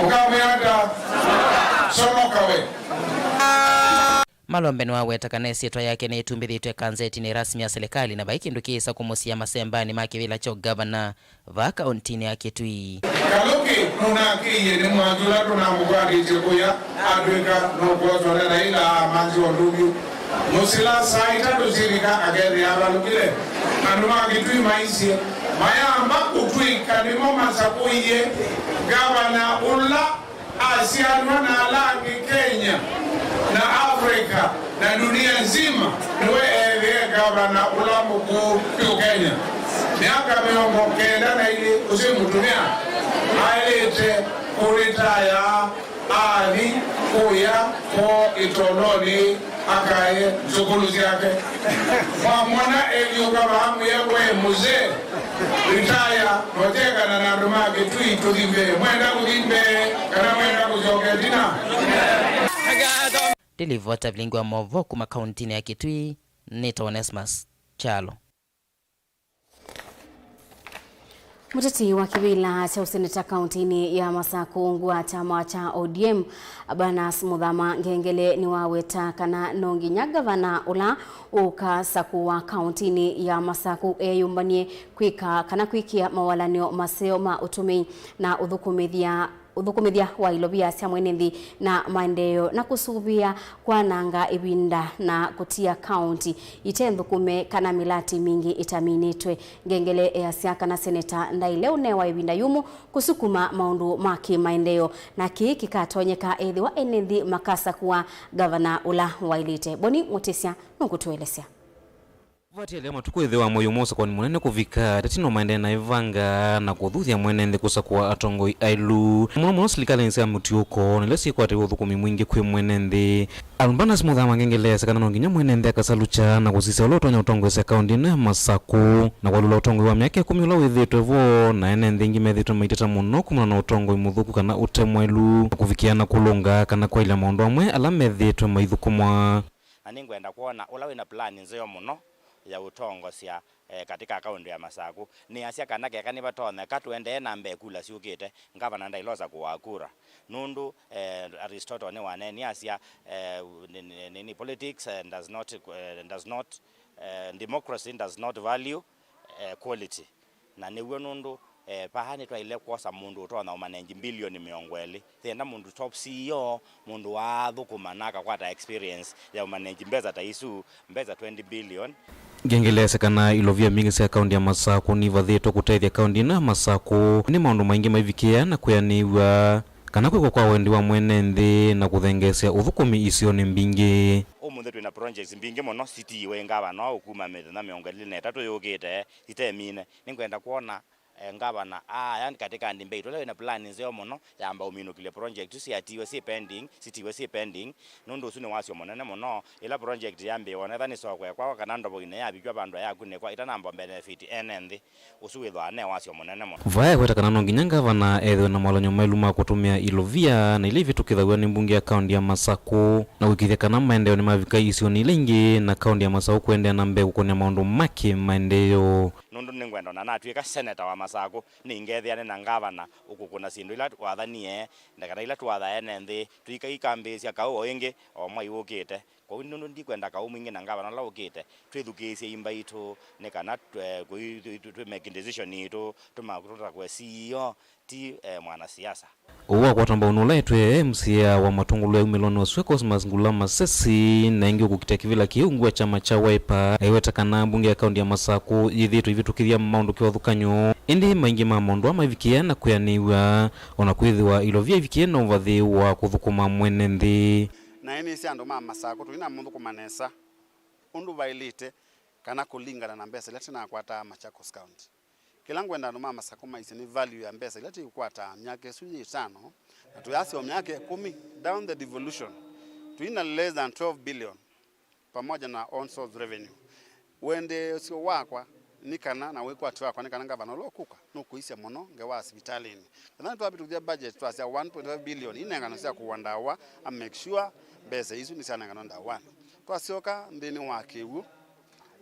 Ũkamwĩa ata? Sonoka we. Malombe nĩwaweta kana ĩsyĩtwa yake nĩĩtumbĩthĩtw'e kanzetinĩ rasmi ya silikalĩ na vai kĩndũ kĩĩsa kũmũsia masembanĩ ma kĩvĩla kya ũngavana vaa kaũntinĩ ya Kitui. Kalũki nũnakĩie nĩ mwanzu ũla tũnamũkwatĩtye kũya atw'ĩka nũkwoswa nĩ Raila amanzi ũndũ ũngĩ. Mũsila saa itatũ syĩvika akethĩa avalũkile. Andũ ma Kitui maisye mayamba kũtw'ĩka nĩmo masakũie ngavana ũla asyalwa na ala angĩ Kenya na Africa na dunia nzima, nĩwe eethĩe ngavana ũla mũkũũ vyũ Kenya. Myaka mĩongo kenda na ilĩ, ũsu mũtumĩa aĩlĩte kũritaya athi kũya kwoo ĩtolonĩ akae nzũkũlũ syake. Mwamwona eliũka vamwĩa we mzee, retire, notekana na andũ ma Kitui tũthi mbee. Mwenda kũthi mbee kana mwenda kũsyoka ĩtina? Ndĩlivota vilingi wa movoo kuma kaũntinĩ ya Kitui, nĩtawa Onesmus Kyalo. Mũteti wa kĩvĩla kya ũseneta kaũntinĩ ya Masakũ, ungu wa kyama kya O D M, Abanas Mũthama Ngengele nĩwaweta kana no nginya ngavana ũla ũkasakũwa kaũntinĩ ya Masakũ eyũmbany'e kwĩka kana kwĩkĩa mawalany'o maseo ma ũtũmĩi na ũthũkũmĩthya ũthũkũmĩthya wa ilovia sya mwene nthĩ na maendeeo, na kũsũvĩa kwananga ĩvinda na kũtia kaũnti ite nthũkũme kana mĩlatĩ mingĩ ĩtaminĩtwe. Ngengele easya kana seneta ndaĩle ũnewa ĩvinda yũmũ kũsukuma maũndũ ma kĩmaendeeo, na kĩĩ kĩkatonyeka ethĩwa ene nthĩ makasakũa ngavana ũla waĩlĩte. Boni Mũtĩsya nũkũtũelesya. Kũvatĩlya matukũ ĩthĩwa mwei ũmwe ũsakũani mũnene kũvika, ateti no maendee na ĩvanga na kũthuthya mwene nthĩ kũsakũa atongoi aĩlu, mũno mũno silikalĩnĩ sya mũtiũko, na ila syĩkwatĩw'a ũthũkũmi mwingĩ kwĩ mwene nthĩ. Albanus Mũthama Ngengele easya kana no nginya mwene nthĩ akasalukya na kũsisya ũla ũtonya ũtongoesya kaũnti ĩno ya Masakũ, na kwalũla ũtongoi wa myaka ĩkũmi ũla wĩthĩĩtwe vo, na ene nthĩ aingĩ methĩĩtwe maiteta mũno kumana na ũtongoi mũthũku kana ũte mwaĩlu, na kũvikĩa na kũlũnga kana kwaĩlya maũndũ amwe ala methĩĩtwe maithũkũmwa. Na nĩngwenda kwona ũla wĩna plan nzeo mũno ya ũtongosya, eh, katika kaũnti ya Masakũ. Nĩasya kana keka nĩvatonyeka, tũendee na mbee kula syũkĩte, ngavana ndailosa kũwaa kura. Nũndũ, eh, Aristotle nĩwaneenie asya, eh, ni, ni, ni, ni politics, eh, does not, eh, does not, eh, democracy does not value, eh, quality. Na nĩw'o nũndũ, eh, vaa nĩtwaĩle kwosa mũndũ ũtonya ũmanenji mbilioni mĩongo ĩlĩ. Yenda mũndũ top C E O, mũndũ waathũkũma na akakwata experience ya ũmanenji mbesa ta isu, mbesa twenty billion. Ngengele easya kana ilovia mbingĩ sya kaũnti ya Masakũ nivathĩtwe kũtethya kaũnti ĩno ya Masakũ nĩ maũndũ maingĩ maivikĩĩa na kwĩanĩw'a kana kwĩkwa kwa wendi wa mwene nthĩ na kũthengeesya ũthũkũmi isionĩ mbingĩ. Ũmũnthĩ twĩna projects mbingĩ mũno sitiiwe ĩ ngavana ũkuma mĩthenya mĩongo ĩlĩ na ĩtatũ yũkĩte itemine. Nĩngwenda kwona, eh, ngavana aya katika ndimbeitũ ĩla wĩna plan nzeo mũno yamba ũminũkĩlya project isu syatiwe syĩ pending, sitiwe syĩ pending, nũndũ ũsu nĩ wasyo mũnene mũno. Ĩla project yambĩĩwa, onetha nĩsokwe kwakwa kana ndovo ine yavikw'a vandũ ayakunĩkwa, itanamba benefit ene nthĩ. Ũsu wĩthwaa ne wasyo mũnene mũno. Vaa ekweta kana no nginya ngavana ethĩwe na mawalany'o maĩlu ma kũtũmĩa ilovia na ila ivĩtũkĩthaw'a nĩ mbunge ya kaũnti ya Masakũ, na kũĩkĩĩthya kana maendeeo nĩmavika isionĩ ila ingĩ, na kaũnti ya Masakũ kũendeea na mbee kũkũnĩa maũndũ ma kĩmaendeeo. Nũndũ nĩngwenda ona natw'ĩka seneta wa Masakũ, nĩingethĩane na ngavana ũkũkũna syĩndũ ila wathanie, na kana ila twatha ene nthĩ, tũikaikambĩĩsya kaũ o ĩngĩ o mwai ũkĩte. Kwoou nũndũ ndikwenda kaũ mwingĩ na ngavana ũla ũkĩte, twĩthukĩĩsye imba itũ, nĩ kana twe-, kũi-, tũ-, tũ-, twĩ make decision itũ, tũma-, tũtakwe C E O, ti, eh, mwanasiasa. Ũu wakwata mbau nũla etwe M C A wa Matũngũlũ yaumĩlwa nĩ ũswe Cosmas Ngula Masesi, na ĩngĩ ũkũkita kĩvĩla kĩĩ ungu wa kyama kya Wiper, aiweta kana mbunge ya kaũnti ya Masakũ yĩthĩĩtwe ĩvĩtũkĩthya maũndũ kĩvathũkany'o, ĩndĩ maingĩ ma maũndũ aa maivikĩĩa na kwĩanĩw'a, o na kwĩthĩwa ilovia ivikĩe na ũvathĩ wa kũthũkũma mwene nthĩ. Na nĩnĩsĩ andũ ma Masakũ tũinamũthũkũma nesa ũndũ vaĩlĩte, kana kũlingana na mbesa ila tũnakwataa Machakos County. Kĩla ngwenda andũ ma Masakũ maisye nĩ value ya mbesa ila tũikwata myaka ĩsu yĩ ĩtano, na tũyasya o myaka ĩkũmi down the devolution, twĩna less than twelve billion pamoja na own source revenue. Wendeesyo wakwa nĩ kana, na wĩkwatyo wakwa nĩ kana ngavana ũla ũkũka nũkũisya mũno ngewa sivitalĩnĩ. Kana nĩtwavĩtũkya budget twasya one point five billion inengano sya kũwa ndawa, a make sure mbesa isu nĩsyanenganwa ndawanĩ. Twasyoka nthĩnĩ wa kĩw'ũ,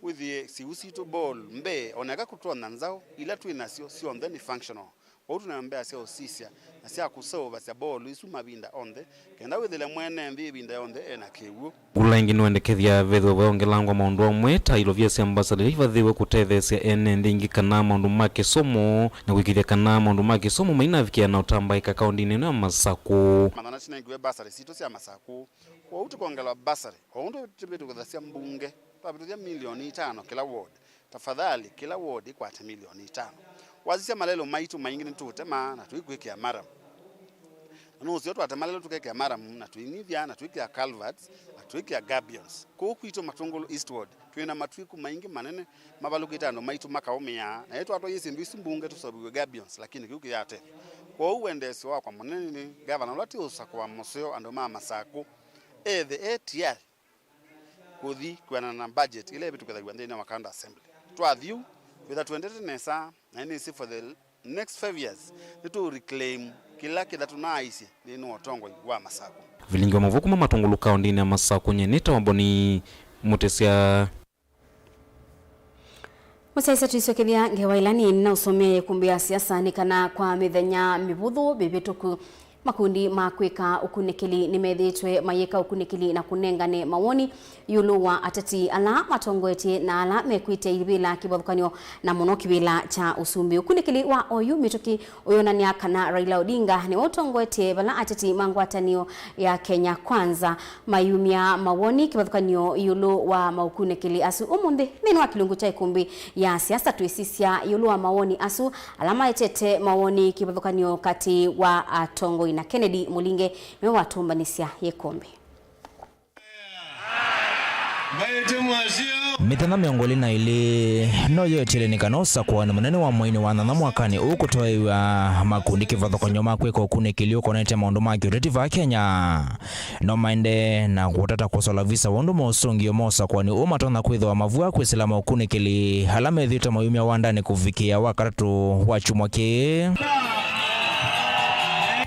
wĩthĩe siw'ũ sitũ, ball, mbee, oneka kũtonya nzaũ ila twĩ nasyo syonthe nĩ functional. Kwoou tũneo mbea sya ũsisya na sya kũseũvasya ball isu mavinda onthe, kenda wĩthĩle mwene nthĩ ĩvinda yonthe e na kĩw'ũ. Ũla ĩngĩ nĩwendekethya vethĩwe vaongelangwa maũndũ amwe ta ilovia sya mbasarĩ ila ivathĩwe kũtetheesya ene nthĩ ĩngĩ kana maũndũ ma kĩsomo, na kũĩkĩĩthya kana maũndũ ma kĩsomo mainavikĩa na ũtambaĩka kaũndĩnĩ ĩno ya Masakũ. Mathana tinengiwe basarĩ sitũ sya Masakũ, kwoou tũkongelwa basarĩ o ũndũ tũvĩtũkĩthasya mbunge, twavĩtũthya milioni itano kĩla ward. Tafadhali, kĩla ward ĩkwate milioni itano. Wasisya malelũ maitũ maingĩ nĩtũũtemaa na tũikwĩkĩa maramu. Na nũseo twatema lelũ tũkekĩa maramu na tũinyivya na twĩkĩa culverts na twĩkĩa gabions. Kũu kwitũ Matũngũlũ East Ward, twĩ na matwĩku maingĩ manene mavalũkĩte andũ maitũ makaũmĩaa, na ĩtwatwaie syĩndũ isu mbunge tũseũvĩw'e gabions, lakini kĩu kĩyatethya. Kwoou wendeesyo wakwa mũnene nĩ ngavana ũla tĩũsakũa mũseo andũ ma Masakũ ethe e tiari kũthi kwĩanana na budget ĩla ĩvĩtũkĩthaw'a nthĩnĩ wa County Assembly. Twathi ũu, twĩtha tũendete nesa, na nĩnĩsĩ for the next five years nĩtũreclaim kĩla kĩtha tũnaaisye nthĩnĩ wa ũtongoi wa Masakũ. Vilingi wa mavuku ma Matũngũlũ kaũndĩnĩ ya Masakũ, nyie nĩtawa Boni Mũtĩsya. Mũsyaĩĩsya, tũisyokethya ngewa ĩla nini na ũsomea ĩkũmbĩ ya siasa nĩ kana kwa mĩthenya mĩvũthũ mĩvĩtũku, makundi ma kwĩka ũkunĩkĩli nĩmethĩĩtwe mayĩka ũkunĩkĩli na kũnengane mawoni ĩũlũ wa ateti ala matongoetye na ala mekwĩtya ivĩla kĩvathũkany'o, na mũno kĩvĩla kya ũsumbĩ. Ũkunĩkĩli wa oyu mĩtũkĩ ũyonany'a kana Raila Odinga nĩwe ũtongoetye vala ateti ma ngwatanĩo ya Kenya Kwanza mayumya mawoni kĩvathũkany'o ĩũlũ wa maũkunĩkĩli asu. Ũmũnthĩ, nthĩnĩ wa kĩlungu kya ĩkũmbĩ ya siasa, twĩsisya ĩũlũ wa mawoni asu ala maetete mawoni kĩvathũkany'o katĩ wa atongoi na Kennedy Mũlinge nĩwe watũmbanĩsya ĩkũmbĩ. Mbaĩte mwasyo. Mĩthenya mĩongo ĩlĩ na ĩlĩ no yoeteele nĩ kana ũsakũani mũnene wa mweinĩ wa nyanya mwakanĩ ũũ kũtwaĩwa, makundi kĩvathũkany'o ma kwĩka ũkunĩkĩli ũkonete maũndũ ma kĩũteti vaa Kenya no maendee na kũtata kũsola visa wa ũndũ mosũngĩo ma ũsakũani ũũ matonya kwĩthĩwa mavua kwĩsĩla maũkunĩkĩli ala methĩĩtwe mayumya wandanĩ kũvikĩa Wakatatũ wa kyumwa kĩĩ.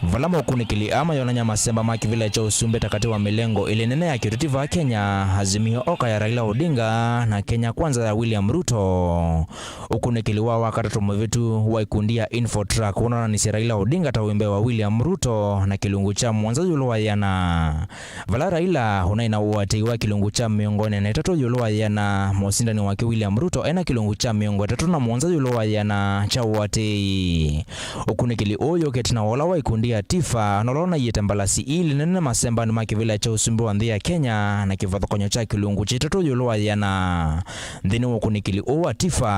Vala maũkunĩkĩli aa mayonany'a masemba ma kĩvĩla kya ũsumbĩ ta katĩ wa mĩlengo ĩlĩ nene ya kĩũteti vaa Kenya, Azimio Oka ya Raila Odinga na Kenya Kwanza ya William Ruto. Ũkunĩkĩli wa Wakatatũ mũvĩtu wa ikundi ya Infotrack ũnonanisye Raila Odinga ta wĩ mbee wa William Ruto na kĩlungu kya mũonza ĩũlũ wa ĩana. Vala Raila ũnaĩ na ũatĩi wa kĩlungu kya mĩongo ĩna na ĩtatũ ĩũlũ wa ĩana, mũsindani wake William Ruto ena kĩlungu kya mĩongo ĩtatũ na mũonza ĩũlũ wa ĩana kya ũatĩi. Ũkunĩkĩli ũũ yũkĩte na ũla wa ikundi ya Tifa, na ũla ũnaĩĩte mbalasi ilĩ nene masembanĩ ma kĩvĩla kya ũsumbĩ wa nthĩ ya Kenya na kĩvathũkany'o kya kĩlungu kya ĩtatũ ĩũlũ wa ĩana. Nthĩnĩ wa ũkunĩkĩli ũũ wa Tifa,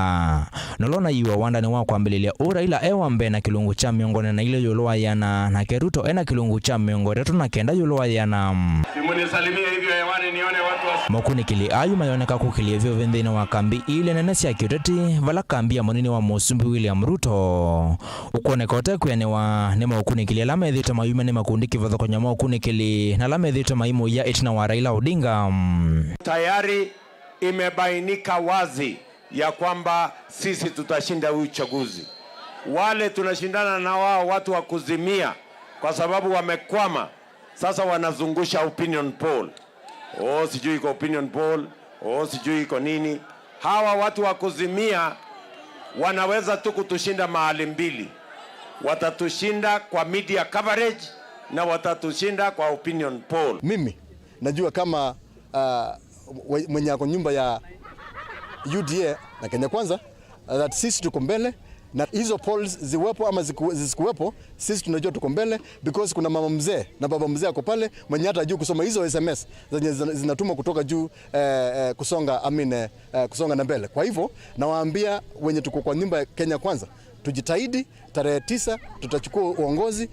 na ũla ũnaĩiwe wandanĩ wa kwambĩlĩlya ũũ, Raila e wa mbee na kĩlungu kya mĩongo ĩna na ilĩ ĩũlũ wa ĩana, nake Ruto ena kĩlungu kya mĩongo ĩtatũ na kenda ĩũlũ wa ĩana. Simunisalimie hivyo hewani nione watu wa Maũkunĩkĩli ayu mayoneka kũkĩlya ĩvyũvĩ nthĩnĩ wa kambi ilĩ nene sya kĩũteti, vala kambi ya mũnini wa mũsumbĩ William Ruto ũkwoneka ũtekwĩanĩwa nĩ maũkunĩkĩli ala methĩĩtwe mayumya nĩ makundi kĩvathũkany'o ma ũkunĩkĩli na ala methĩĩtwe maimũia ĩtina wa Raila Odinga. Tayari imebainika wazi ya kwamba sisi tutashinda huu uchaguzi. Wale tunashindana na wao, watu wa kuzimia, kwa sababu wamekwama, sasa wanazungusha opinion poll. Oh, sijui iko opinion poll, oh, sijui iko nini. Hawa watu wa kuzimia wanaweza tu kutushinda mahali mbili. Watatushinda kwa media coverage na watatushinda kwa opinion poll. Mimi najua kama, ah, we-, mwenye ako nyumba ya U D A na Kenya Kwanza, uh, that sisi tuko mbele, na hizo polls ziwepo ama ziku-, zisikuwepo, sisi tunajua tuko mbele, because kuna mama mzee na baba mzee ako pale mwenye hata hajui kusoma hizo S M S zenye zina-, zinatumwa kutoka juu, eh, eh, kusonga, I mean, eh, eh, kusonga na mbele. Kwa hivyo, nawaambia wenye tuko kwa nyumba ya Kenya Kwanza, tujitahidi, tarehe tisa tutachukua uongozi.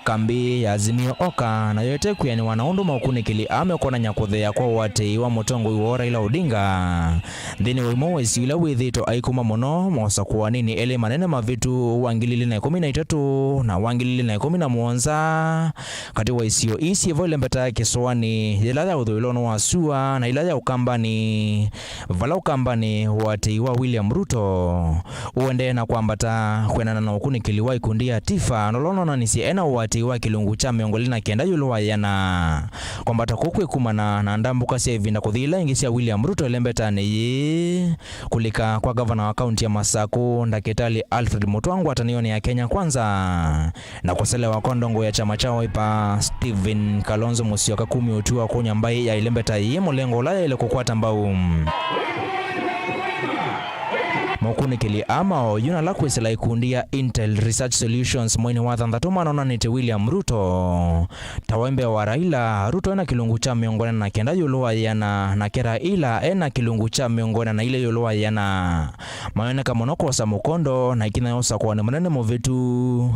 Kambĩ ya Azimio Oka nayo ĩte kwĩanĩwa na ũndũ maũkunĩkĩli aa mekwonany'a kũtheea kwa ũatĩĩi wa mũtongoi woo Raila Odinga nthĩnĩ wa imwe wa isio ila wĩthĩĩtwe aikũma mũno mosakũaninĩ elĩ manene mavĩtu wa ngili ilĩ na ĩkũmi na itatũ na wa ngili ilĩ na ĩkũmi na mũonza. Katĩ wa isio ii syĩ vo ĩlembeta ya Kĩsũanĩ, yĩla ya ũthũĩlonĩ wa sua, na ĩla ya Ũkambanĩ, vala Ũkambanĩ ũatĩĩi wa William Ruto ũendee na kwambata kwĩanana na ũkunĩkĩli wa ikundi ya Tifa, na ũla ũnonanisye ena ũatĩĩi wa kĩlungu kya mĩongo ĩlĩ na kenda ĩũlũ wa ĩana. Kwambata kũu kwĩ kumana na ndambũka sya ĩvinda kũthi ila ingĩ sya William Ruto ĩlembetanĩ yĩĩ, kũlika kwa ngavana wa kaunti ya Masakũ, Ndakĩtalĩ Alfred Mutua ngwatanĩonĩ ya Kenya Kwanza, na kũselewa kwa ndongo ya kyama kya Wiper, Stephen Kalonzo Musyoka, kumya ũtwi wa kũnya mbaĩ ya ĩlembeta yĩĩ mũlengo ũla yaĩle kũkwata mbau. Maũkunĩkĩli aa ma oyu na ala kwĩsĩla ikundi ya Intel Research Solutions mweinĩ wa thanthatũ manonanĩtye William Ruto ta waĩ mbee wa Raila. Ruto ena kĩlungu kya mĩongo ĩna na kenda ĩũlũ wa ĩana, nake Raila ena kĩlungu kya mĩongo ĩna na ilĩ ĩũlũ wa ĩana. Mayoneka mũno kwosa mũkondo na ĩkinya ya ũsakũani mũnene mũvĩtu,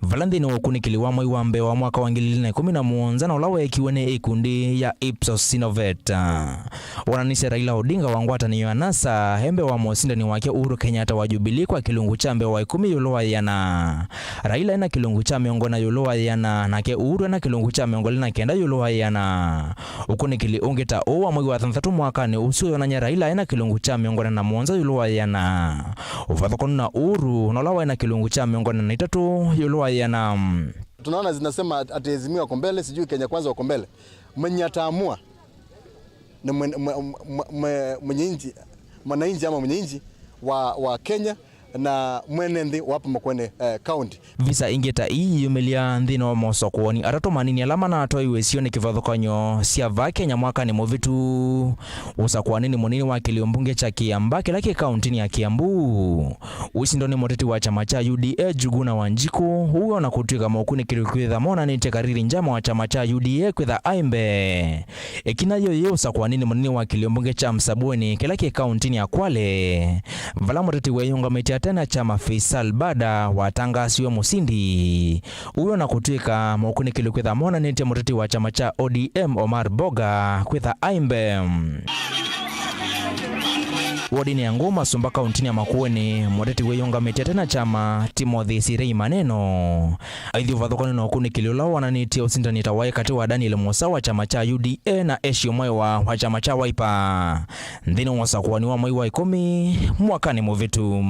vala nthĩnĩ wa ũkunĩkĩli wa mwei wa mbee wa mwaka wa ngili ilĩ na ĩkũmi na mũonza na ũla weekiwe nĩ ĩkundi ya Ipsos Synovate, wonanisye Raila Odinga wa ngwatanĩo ya NASA e mbee wa mũsindani wake Uhuru Kenyatta wa Jubilee kwa kĩlungu kya mbee wa ĩkũmi ĩũlũ wa ĩana. Raila ena kĩlungu kya mĩongo ĩna ĩũlũ wa ĩana, nake Uhuru ena kĩlungu kya mĩongo ĩlĩ na kenda ĩũlũ wa ĩana. Ũkunĩkĩli ũngĩ ta ũũ wa mwei wa thanthatũ mwakanĩ ũsu ũyonany'a Raila ena kĩlungu kya mĩongo ĩna na mũonza ĩũlũ wa ĩana. Ũvathũkanu na Uhuru, na ũla waĩ na kĩlungu kya mĩongo ĩna na itatũ ĩũlũ wa ĩana. Tunaona zinasema ati Azimio wako mbele, sijui Kenya Kwanza wako mbele. Mwenye ataamua ni mwen-, mwe-, mwe-, mwe-, mwenye nchi, mwananchi ama mwenye nchi wa, wa Kenya na mwene nthĩ wa hapa Makueni, eh, County. Visa ingĩ ta ii iyumĩlya nthĩnĩ wa mosakũani atatũ manini ala manatwaiwe sio nĩ kĩvathũkany'o sya vaa Kenya mwakanĩ mũvĩtu, ũsakũaninĩ mũnini wa kĩlĩo mbunge kya Kiambaa kĩla kĩ kauntinĩ ya Kiambu. Ũsindwa nĩ mũteti wa kyama kya U D A Njuguna Wanjikũ, ũu o na kũtw'ĩka maũkunĩkĩli kwĩtha monanĩtye kariri njama wa kyama kya U D A kwĩtha aĩ mbee. Ĩkinya yĩu yĩ ũsakũaninĩ mũnini wa kĩlĩo mbunge kya Msabweni kĩla kĩ kauntinĩ ya Kwale, vala mũteti weeyũngamĩtye ate na kyama Faisal Bada watangaasiwe mũsindi. Ũu o na kũtw'ĩka maũkunĩkĩli kwĩtha monanĩtye mũteti wa kyama kya O D M Omar Boga kwĩtha aĩ mbee. Wodinĩ ya Ngũma Sumba kauntinĩ ya Makueni, mũteti wĩyũngamĩtye ate na kyama Timothy Sirei Maneno aithi ũvathũkany'o na ũkunĩkĩli ũla wonanĩtye ũsindani ta waĩ katĩ wa Daniel Musa wa kyama kya U D A na Esio Mwaĩwa wa kyama kya Wiper nthĩnĩ wa ũsakũani wa mwei wa ĩkũmi mwakanĩ mũvĩtu.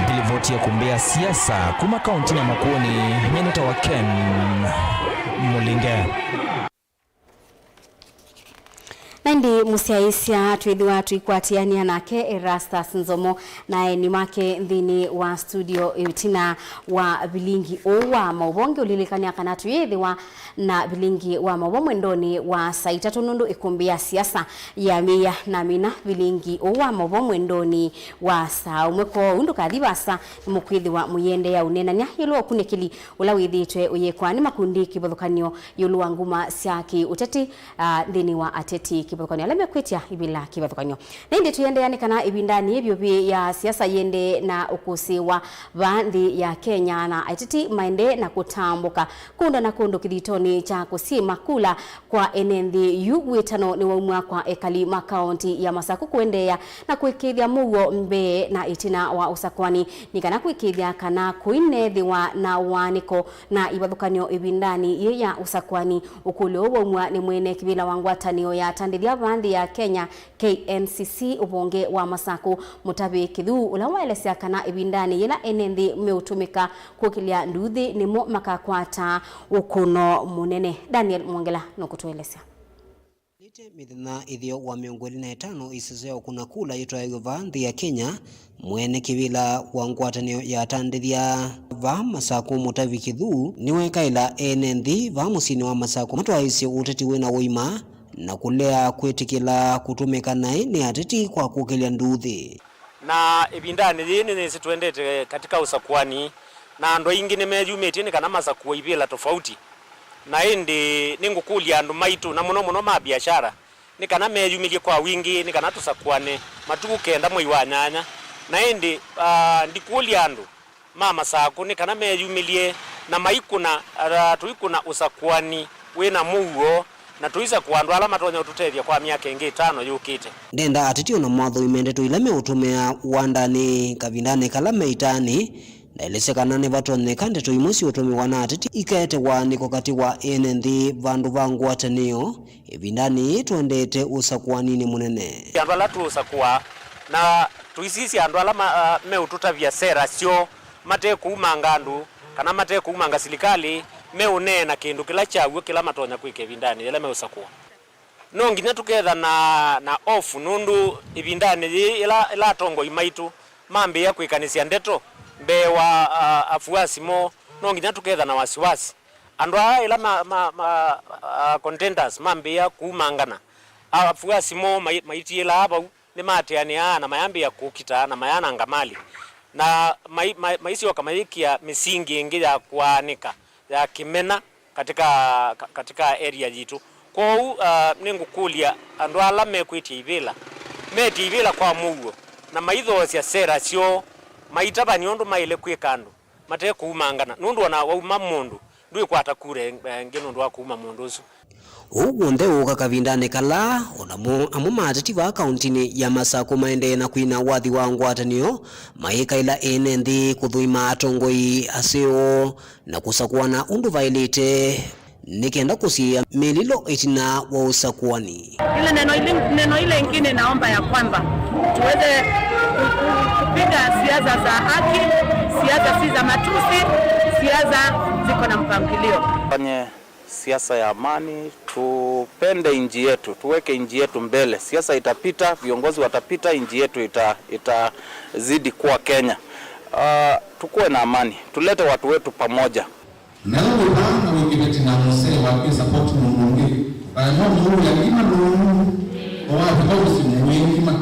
Ndilivoti ya Kumbĩa Siasa kuma kauntinĩ ya Makueni, nyie nĩtawa Ken Mũlinge. Na ĩndĩ mũsyaĩĩsya twĩthĩwa tũikwatĩanĩa nake Erastus Nzomo na aeni make nthĩnĩ wa studio ĩtina wa vilingi ũũ wa maũvoo. Ngĩũlilikany'a kana tũyĩthĩwa na vilingi wa maũvoo mwendonĩ wa saa itatũ nũndũ ĩkũmbĩ ya siasa yambĩĩa na mina vilingi ũũ wa maũvoo mwendonĩ wa saa ũmwe. Kwoou ndũkathi vaasa, nĩmũkwĩthĩwa mũiendeea ũneenany'a ĩũlũ wa ũkunĩkĩli ũla wĩthĩĩtwe ũyĩkwa nĩ makundi kĩvathũkany'o ĩũlũ wa nguma sya kĩ-ũteti, ah, nthĩnĩ wa ateti kĩvathũkany'o ala mekwĩtya ivĩla kĩvathũkany'o. Na ĩndĩ tũiendeea nĩ kana ĩvindanĩ yĩ vyũvĩ ya siasa yĩendee na ũkũsĩĩwa vaa nthĩ ya Kenya, na ateti maendee na kũtambũka kũndũ na kũndũ kĩthitonĩ kya kũsyĩma kula kwa ene nthĩ. Yu wĩtano nĩwaumw'a kwa ekali ma kaunti ya Masakũ kũendeea na kũĩkĩĩthya mũuo mbee na ĩtina wa ũsakũani nĩ kana kũĩkĩĩthya kana kũinethĩwa na waanĩko na ivathũkany'o ĩvindanĩ yĩĩ ya ũsakũani. Ũkũlyo ũũ waumw'a nĩ mwene kĩvĩla wa ngwatanĩo ya atandĩthya vaa nthĩ ya Kenya, K N C C, ũvonge wa Masakũ, Mũtavĩ Kĩthuu, ũla waelesya kana ĩvindanĩ yĩla ene nthĩ meũtũmĩka kũkĩlya nduuthĩ nĩmo makakwata ũkũno mũnene. Daniel Mwongela nũkũtũelesya. Nĩte mĩthenya ĩtheo wa mĩongo ĩlĩ na ĩtano ĩsese ya ũkũna kula yĩtwaĩwe vaa nthĩ ya Kenya, mwene kĩvĩla wa ngwatanĩo ya atandĩthya vaa Masakũ, Mũtavĩ Kĩthuu, nĩwekaĩla ene nthĩ vaa mũsyĩnĩ wa Masakũ matwaĩĩsye ũteti wĩna ũima na kũlea kwĩtĩkĩla kũtũmĩka naĩ nĩ ateti kwa kũkĩlya nduuthĩ. Na ĩvindanĩ yĩĩ nĩnĩsĩ tũendete katika ũsakũani, na andũ aingĩ nĩmeyumĩtye nĩ kana masakũe ivĩla tofauti. Na ĩndĩ nĩngũkũlya andũ maitũ, na mũno mũno ma biashara, nĩ kana meyumĩlye kwa wingĩ nĩ kana tũsakũane matukũ kenda mwei wa nyanya. Na ĩndĩ, ah, ndikũlya andũ ma Masakũ nĩ kana meyumĩlye Na maikũna, ah, tũikũna ũsakũani wĩ na mũuo, na tũisakũa andũ ala matonya ũtũtethya kwa myaka ĩngĩ ĩtano yũkĩte. Ndenda ateti o namo athũime ndeto ila meũtũmĩa ũandanĩ kavindanĩ kala me itaanĩ. Ndaelesya kana nĩvatonyeka ndeto imwe siũtũmĩwa na ateti ikaete waanĩko katĩ wa ene nthĩ vandũ va ngwatanĩo ĩvindanĩ yĩĩ tũendete ũsakũaninĩ mũnene. Andũ ala tũũsakũa na tũisisya andũ ala ma-, ah, meũtũtavya sera syoo mate kũumanga andũ kana mate kũumanga silikalĩ, meũneena kĩndũ kĩla kya w'o kĩla matonya kwĩka ĩvindanĩ yĩla meũsakũa. No nginya tũketha na, na ofu, nũndũ ĩvindanĩ yĩĩ ĩla, ĩla atongoi maitũ mambĩĩa kwĩkanĩsya ndeto mbee wa, a, afuasi moo, no nginya tũketha na wasiwasi. Andũ aa ĩla ma, ma, ma, a, contenders mambĩĩa kuumangana, afuasi moo mai-, maitiĩlaa vau, nĩmaatĩanĩaa na mayambĩĩa kũkita na mayananga mali, na mai-, mai-, maisyoka mayĩkĩa mĩsingi ĩngĩ ya kũaanĩka ya kĩmena katika, ka-, katika area yitũ. Kwoou, ah, nĩngũkũlya andũ ala mekwĩtya ivĩla, metye ivĩla kwa mũuo, na maithoosya sera syoo, maitavany'a ũndũ maĩle kwĩka andũ mate kũumangana, nũndũ o na wauma mũndũ, ndwĩkwata kura ĩngĩ nũndũ wa kũuma mũndũ ũsu. Ũu w'onthe ũũka kavindanĩ kala o namo amwe ma ateti vaa kauntinĩ ya Masakũ maendee na kwina wathi wa ngwatanĩo, mayĩkaĩla ene nthĩ kũthũima atongoi aseo na kũsakũana ũndũ vaĩlĩte, nĩ kenda kũsiĩĩa mĩlilo ĩtina wa ũsakũani. Ile neno ile, neno ile ingine naomba ya kwamba tuweze ku-, ku-, kupiga siasa za haki, siasa si za matusi, siasa ziko na mpangilio. Fanye siasa ya amani, tupende nchi yetu, tuweke nchi yetu mbele. Siasa itapita, viongozi watapita, nchi yetu ita-, itazidi kuwa Kenya. Ah, tukuwe na amani, tulete watu wetu pamoja. Na ĩla wĩ vaa na wĩ kĩveti na mũsee waku ĩ support mũndũ ũngĩ, eh, no mũuya ngima nũũ ũwavika ũsĩ mũuye ngima.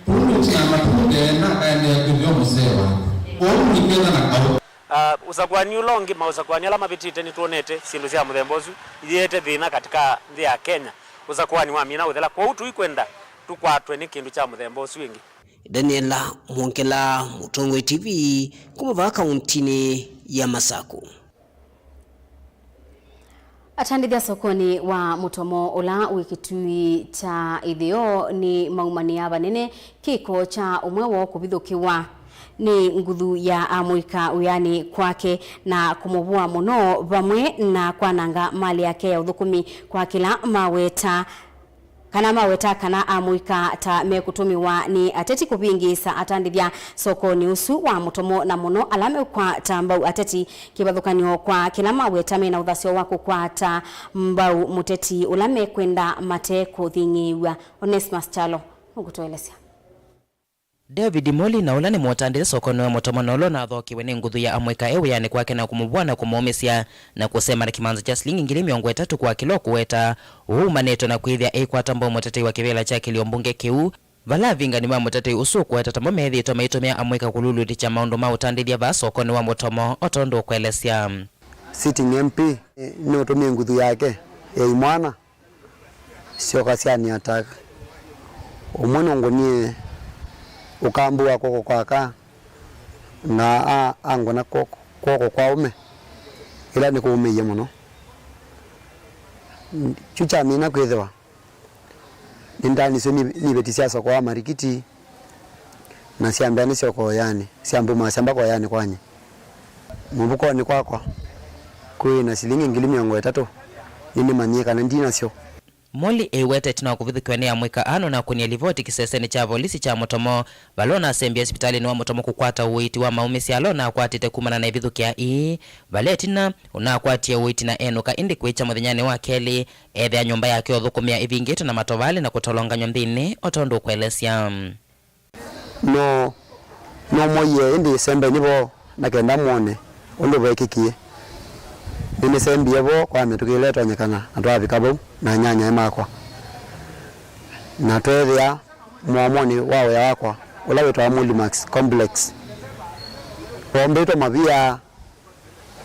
Tũndũ ũtiamba tũndee na aendee kwĩthĩwa mũsee waku. Kwoou nĩketha na kaũ. Ah, ũsakũani ũla ũngĩ, maũsakũani ala mavĩtĩte nĩtwonete syĩndũ sya mũthemba ũsu iyeete thĩna katika nthĩ ya Kenya. Ũsakũani wamina ũthela, kwoou tũikwenda tũkwatwe nĩ kĩndũ kya mũthemba ũsu ĩngĩ. Daniela Mwongela, Mũtongoi T V, kuma vaa kauntinĩ ya Masakũ. Atandĩthya sokonĩ wa Mũtomo ũla wĩ Kĩtui kya Ĩtheo nĩmaumanĩa vanene kĩko kya ũmwe woo kũvithũkĩwa nĩ nguthu ya amũika wĩanĩ kwake na kũmũvũa mũno, vamwe na kwananga malĩ yake ya ũthũkũmi kwa kĩla maweta kana maweta kana amũika ta mekũtũmĩwa nĩ ateti kũvĩngĩĩsa atandĩthya sokonĩ ũsu wa Mũtomo, na mũno ala meũkwata mbau ateti kĩvathũkany'o kwa kĩla maweta mena ũthasyo wa kũkwata mbau mũteti ũla mekwenda mate kũthing'ĩĩw'a. Onesmus Kyalo nũkũtũelesya. David Moli, na ũla nĩ mũtandĩthya sokonĩ wa Mũtomo, na ũla ũnathookiwe nĩ nguthu ya amũika e wĩanĩ kwake na kũmũvũa na kũmũũmĩsya na kũsema na kĩmanza kya silingi ngili mĩongo ĩtatũ kwa kĩla ũkũweta. Ũu umanĩtwe na kwĩthĩa eikwata mbau mũtetei wa kĩvĩla kya kĩlio mbunge kĩu, vala avingani ma mũtetei ũsu ũkũweta tamo methĩĩtwe maitũmĩa amũika kũlulutĩkya maũndũ ma ũtandĩthya vaa sokonĩ wa Mũtomo, o tondũ ũkũelesya. Sitting M P nĩũtũmie nguthu yake ya imwana syoka sya ni attack. Ũmwe nũngũnie ũkambũ wa kw'oko kwaka na a-, angũna kw'oko, kw'oko kwa ũme, ĩla nĩkũũmĩie mũno. Kyu kyamina kwĩthĩwa nĩndanisye ni, ni iveti sya soko wa marikiti, na syambĩa nĩsyo koyanĩ, syambuma syamba koyanĩ kwany'e. Mũvukonĩ kwakwa kwĩ na silingi ngili mĩongo ĩtatũ, nĩnĩmanyie kana ndi nasyo. Moli eiweta ĩtina wa kũvithũkĩwa nĩ amũika aa nũnakũnie livoti kĩsesenĩ kya volisi kya Mũtomo, vala ũnasembie sipitalĩnĩ wa Mũtomo kũkwata ũiiti wa maũmĩsya ala ũnakwatĩte kumana na ĩvithũkĩa ii, vala ĩtina ũnakwatie ũiiti na enũka, ĩndĩ kwĩkya mũthenyanĩ wa kelĩ, ethĩa nyũmba yake ya ũthũkũmĩa ĩvingĩtwe na matovalĩ na kũtolonganyw'a nthĩnĩ, o tondũ ũkũelesya. No, no mwoie ĩndĩ sembenĩ vo na kenda mwone ũndũ vekĩkie. Nĩnĩsembie vo kwa mĩtũkĩ ĩla ĩtonyekana na twavika vau na anyanyae makwa. Na tweethĩa mũomonĩ wa wĩa wakwa ũla wĩtawa Mulimax Complex. Vombĩtwe mavia,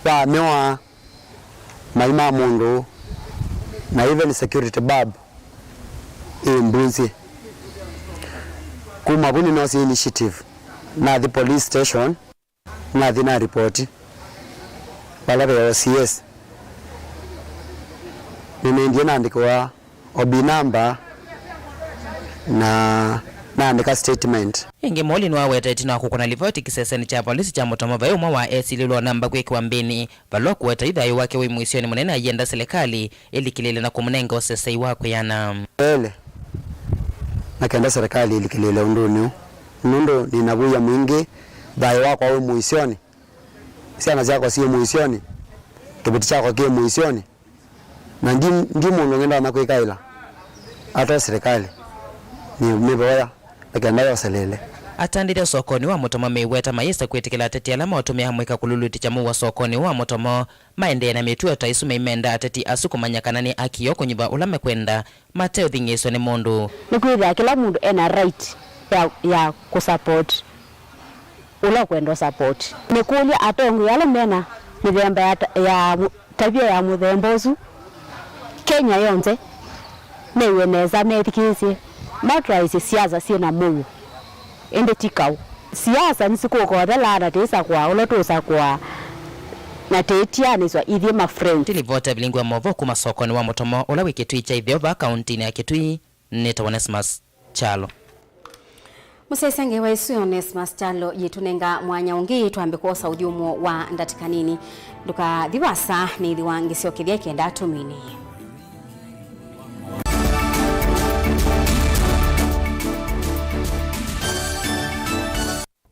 vaa mĩwa, mai ma mũndũ, na even security bulb ĩ mbunzĩ. Kuma vu nĩnoosie initiative, nathi police station, nathi na ripoti. Vala ve O C S, nĩnendie naandĩkĩwa O B number na naandĩka statement. Ĩngĩ Moli nĩwaweta ĩtina wa kũkũna livoti kĩsesenĩ kya volisi kya Mũtomo vai ũmwe wa esilĩlwa namba kwĩkĩwa mbĩnĩ, valũa kũweta yu thayũ wake wĩ mũisyonĩ mũnene aienda silikalĩ ĩlikĩlĩĩle na kũmũnenga ũsesei wa kwĩana. Ele, na kenda silikalĩ ĩlikĩlĩĩle ũndũnĩ ũũ, nũndũ nĩna vuya mwingĩ, thayũ wakwa wĩ mũisyonĩ, syana syakwa syĩ mũisyonĩ, kĩveti kyakwa kĩ mũisyonĩ, na ndi, ndi mũndũ ũngĩ ndonya kwĩkaĩla ata silikalĩ. Nĩ mĩvoya na kenda yoselele. Atandĩthya sokonĩ wa Mũtomo meĩweta mayĩsa kwĩtĩkĩla ateti ala maũtũmĩa amũika kũlulutĩkya mũuo sokonĩ wa Mũtomo maendee na mĩtuo ta ĩsu, meimenda ateti asu kũmanya kana nĩ akio kũnyuva ũla mekwenda mateũthing'ĩĩsw'a nĩ mũndũ. Nĩkwĩthĩa kĩla mũndũ ena right ya, ya kũsupport ũla ũkwenda ũsupport. Nĩkũlya atongoi ala mena mĩthemba ya ta-, ya mũ-, tavia ya mũthemba ũsu Kenya yonthe mew'e nesa, methikĩĩsye, matwaĩsye siasa syĩ na mũuo, ĩndĩ ti kaũ. Siasa nĩsikũka ũthela na tĩĩsakũa ũla tũũsakũa na tĩĩtianĩsw'a ithyĩ ma friends. Nĩ livoti ya vilingi wa maũvoo kuma sokonĩ wa Mũtomo ũla wĩ kĩtui kya ĩtheo vaa kauntinĩ ya Kĩtui. Nĩtawa Onesmus Kyalo. Mũsyaĩĩsya ngewa ĩsu ya Onesmus Kyalo yĩtũnenga mwanya ũngĩ twambe kwosa ũthyũmũo wa ndatĩka nini. Ndũkathi vaasa, nĩĩthĩwa ngĩsyokethya kenda tũmini.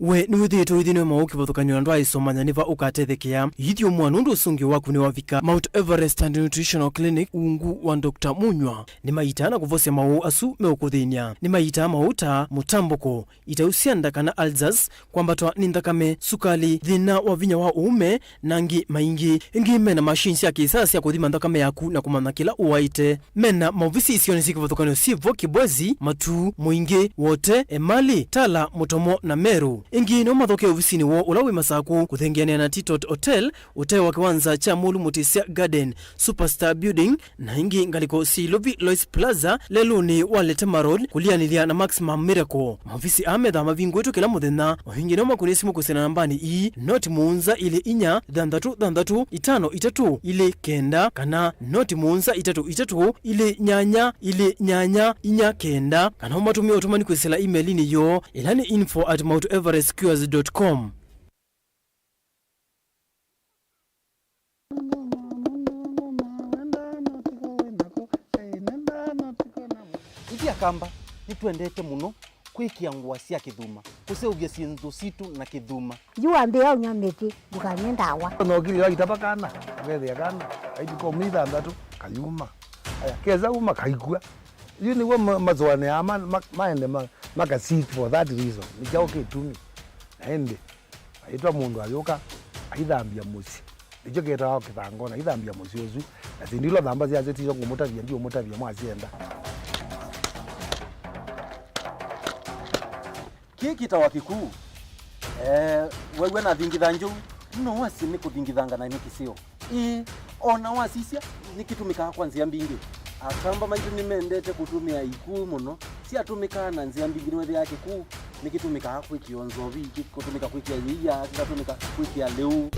We nĩwĩthĩĩtwe ũithi nĩ maũũ kĩvathũkany'o na ndwaĩsomanya nĩ va ũkatethekea? Ithyũmũa nũndũ ũsũngĩo waku nĩwavika. Mount Everest and Nutritional Clinic ungu wa Doctor Munywa. Nĩmaitaa na kũvosya maũũ asu meũkũthĩny'a. Nĩmaitaa maũũ ta mũtambũko, itau sya nda kana ulcers, kwambatwa nĩ nthakame, sukali, thĩna wa vinya wa ũũme, na angĩ maingĩ. Ĩngĩ mena machine sya kĩsaa sya kũthima nthakame yaku na kũmanya kĩla ũwaĩte. Mena maovisi isionĩ syĩ kĩvathũkany'o syĩ vo Kibwezi, Matuu, Mũingĩ, Wote, Emali, Tala, Mũtomo na Meru. Ĩngĩ nĩmo mathokee ovisinĩ woo ũla wĩ Masakũ, kũthengeanĩa na Titot Hotel, ũtee wa kĩwanza kya Mũlu Mũtĩsya Garden, Superstar Building, na ĩngĩ ngalĩko syĩ Ilovi Lois Plaza, lelũnĩ wa Letema Road, kũlianĩlya na Maximum Miracle. Maovisi aa methaa mavingũĩtwe kĩla mũthenya. O ĩngĩ no makũnĩe simũ kwĩsĩla nambanĩ ii, noti mũonza ilĩ inya, thanthatũ thanthatũ, itano itatũ, ilĩ kenda, kana noti mũonza itatũ itatũ, ilĩ nyanya, ilĩ nyanya, inya kenda, kana ũmatũmĩe ũtũmani kwĩsĩla email-inĩ yoo, ĩla nĩ info at mount everest cures dot com. Ithyĩ Akamba nĩtwendete mũno kwĩkĩa ngũa sya kĩthuma, kũseũvya syĩndũ sitũ na kĩthuma. Yu wambĩĩa ũnyw'a mĩtĩ, ndũkanywe ndawa. Nokili waitava kana, ũkethĩa kana, aituka ũmĩ ithantatũ, kayuma. Aya, kesa uma, kaikw'a. Yu nĩw'o ma-, masũanĩaa ma-, ma-, maende ma-, maka seek for that reason. Nĩ kyaũ kĩtumi? Na ĩndĩ, aitwa mũndũ ayũka, aithambya mũsyĩ. Nĩkyo kĩtawa kĩthangona, aithambya mũsyĩ ũsu. Na syĩndũ ila ũthamba syasyo tisyo kũmũtavya, ndiũmũtavya mwasyenda. Kĩĩ kĩtawa kĩkuu. Eh, wew'a nathingitha njũu, no wasye nĩ kũthingithanga na nĩ kĩseo. Ĩĩ, o na wasisya, nĩkĩtũmĩkaa kwa nzĩa mbingĩ. Akamba maitũ nĩmendete kũtũmĩa ikuu mũno. Syatũmĩkaa na nzĩa mbingĩ, nĩwethĩaa kĩkuu nĩkĩtũmĩkaa kwĩkĩa nzovi, kĩkũtũmĩka kwĩkĩa yĩia, kĩkatũmĩka kwĩkĩa lĩu.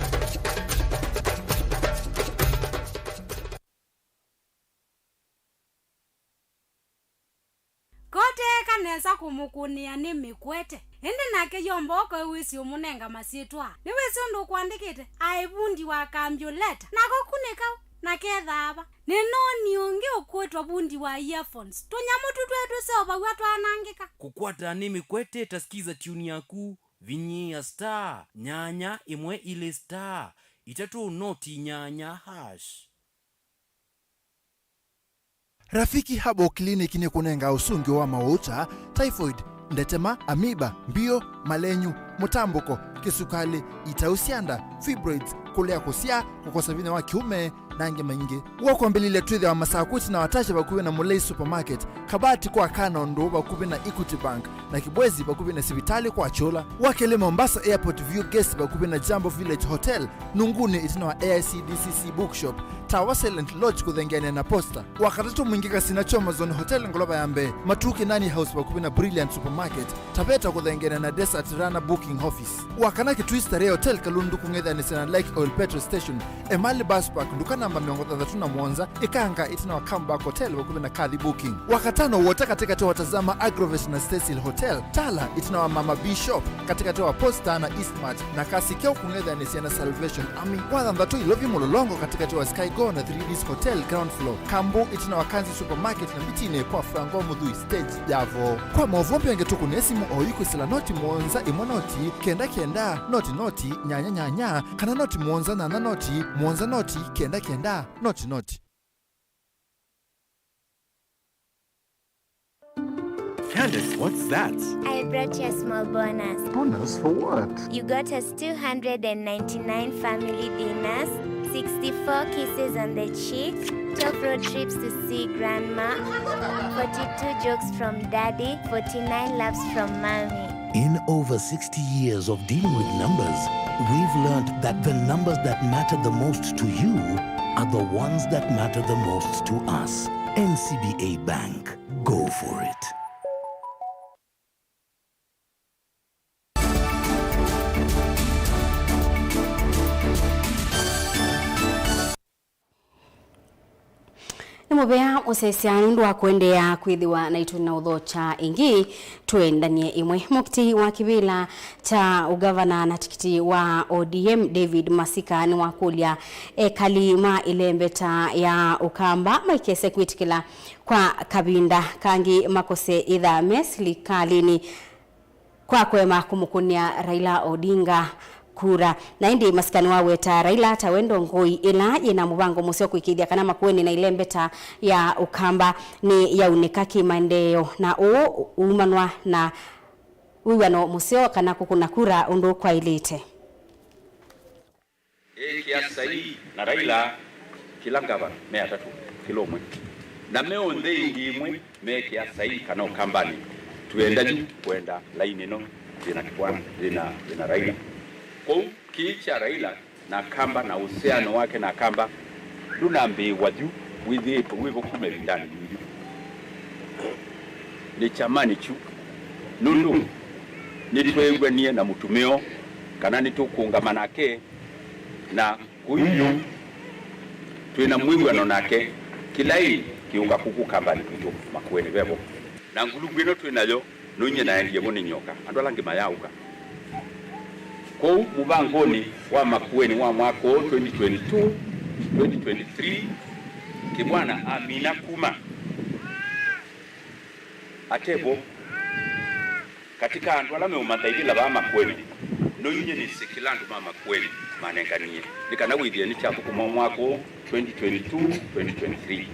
Koteeka nesa kũmũkũnĩa nĩ mĩkwete, ĩndĩ nake yomba ũkaĩw'ĩsĩ ũmũnenga masyĩtwa. Nĩwĩsĩ ũndũ ũkũandĩkĩte, aĩ vundi wa kambyũleta. Nako kũ nĩ kaũ? Na kethaa va? Nĩnoonie ũngĩ ũkwĩtwa vundi wa earphones. Tũnyamũ tũtũ twĩ tũseũvaw'a twanangĩka. Kũkwata nĩ mĩkwete ta Skiza tune yaku, vinyĩĩa star nyanya ĩmwe ilĩ star itatũ noti nyanya hash. Rafiki Herbal Clinic nĩkũnengaa ũsũngĩo wa maũũ ta typhoid, ndetema, amoeba, mbio, malenyu, mũtambũko, kĩsukalĩ, itau sya nda, fibroids, kũlea kũsyaa, kũkosa vinya wa kĩũme, na angĩ maingĩ. Wa kwambĩlĩlya twĩthĩawa Masakũ ĩtina wa Tasha vakuvĩ na Mulei Supermarket, Kabati kwa Kana ũndũ vakuvĩ na Equity Bank, na Kibwezi vakuvĩ na sivitalĩ kwa Kyũla. Wa kelĩ Mombasa Airport View Guest vakuvĩ na Jambo Village Hotel, Nunguni ĩtina wa A I C D C C Bookshop, Tawa Silent Lodge kũthengeanĩa na Posta. Wa katatũ Mwingi Kasina Chomazone Hotel ngolova ya mbee, Matuu Kinani House vakuvĩ na Brilliant Supermarket, Taveta kũthengeanĩa na Desert Runner Booking Office. Wa kana Kitui Starehe Hotel Kalundu kũng'ethanĩsya na Lake Oil Petrol Station, Emali Bus Park, nduka namba mĩongo thanthatũ na mũonza, Ikanga ĩtina wa Comeback Hotel vakuvĩ na Kathi Booking. Wa katano Wota katĩkatĩ wa Tazama Agrovet na Cecil Hotel, Tala ĩtina wa Mama B Shop, katĩkatĩ wa Posta na Eastmart, na Kasikeo kũng'ethanĩsya na Salvation Army. Wa thanthatũ Ilovi Mũlolongo katĩkatĩ wa Sky Go na three Ds Hotel ground floor, Kambu ĩtina wa Kanzi Supermarket na Mbitinĩ kwa Franco Mũthui stage ya vo. Kwa maũvoo mbingĩ tũkũnĩe simũ oyu kwĩsĩla noti mũonza ĩmwe noti kenda kenda noti noti nyanya nyanya kana noti mũonza nyanya noti mũonza noti kenda kenda noti noti. Candace, what's that? I brought you a small bonus. Bonus for what? You got us two hundred ninety-nine family dinners, sixty-four kisses on the cheek, twelve road trips to see grandma, forty-two jokes from daddy, forty-nine laughs from mommy. In over sixty years of dealing with numbers, we've learned that the numbers that matter the most to you are the ones that matter the most to us. N C B A Bank. Go for it. Nĩ mũvea ũsesya nũndũ wa kũendeea kwĩthĩwa naitũ na ũthokya ĩngĩ. Tũendanie ĩmwe. Mũkiti wa kĩvĩla kya ũgavana na tikiti wa O D M David Masika nĩwakũlya ekali ma ĩlembeta ya Ũkamba maikese kwĩtĩkĩla kwa kavinda kangĩ makose ĩthaa me silikalĩnĩ kwa kũema kũmũkũnĩa Raila Odinga kura. Na ĩndĩ Masika nĩwaweta Raila ta we ndongoi ĩla yĩna mũvango mũseo kũĩkĩĩthya kana Makueni na ĩlembeta ya Ũkamba nĩyaunĩka kĩmaendeeo, na ũu uumanwa na wĩw'ano mũseo kana kũkũna kura ũndũ kwaĩlĩte. Ĩkĩa saii na Raila kĩla ngavana me atatũ kĩla ũmwe, na me onthe ĩngĩ ĩmwe mekĩa saii kana Ũkambanĩ twĩenda yu kwenda laini ĩno yĩna kĩvwana, yĩna, yĩna Raila. Kwoou kĩĩ kya Raila na Akamba na ũseano wake na Akamba ndũnambĩĩwa yu wĩthĩĩtwe wĩvo kuma ĩvindanĩ yĩu yu. Nĩ kyamanĩ kyu, nũndũ nĩtweew'anie na mũtumĩo kana nĩtũkũũngama nake, na kũu yu twĩ na mwĩw'ano nake, kĩla ĩndĩ kĩũka kũkũ kambanĩ kwitũ Makueni vevo. Na nguluvu ĩno twĩ nayo, nũnyie naendie vo nĩ nyoka, andũ ala angĩ mayaaũka. Kwoou mũvangonĩ wa Makueni wa mwaka ũũ twenty twenty-two, twenty twenty-three, kĩvwana amina kuma. Ate vo, katĩ ka andũ ala meũmathaithĩla vaa Makueni, nũnyie nĩsĩ kĩla andũ ma Makueni manenganie, nĩ kana wĩthĩe nĩkyathũkũma mwaka ũũ twenty twenty-two, twenty twenty-three.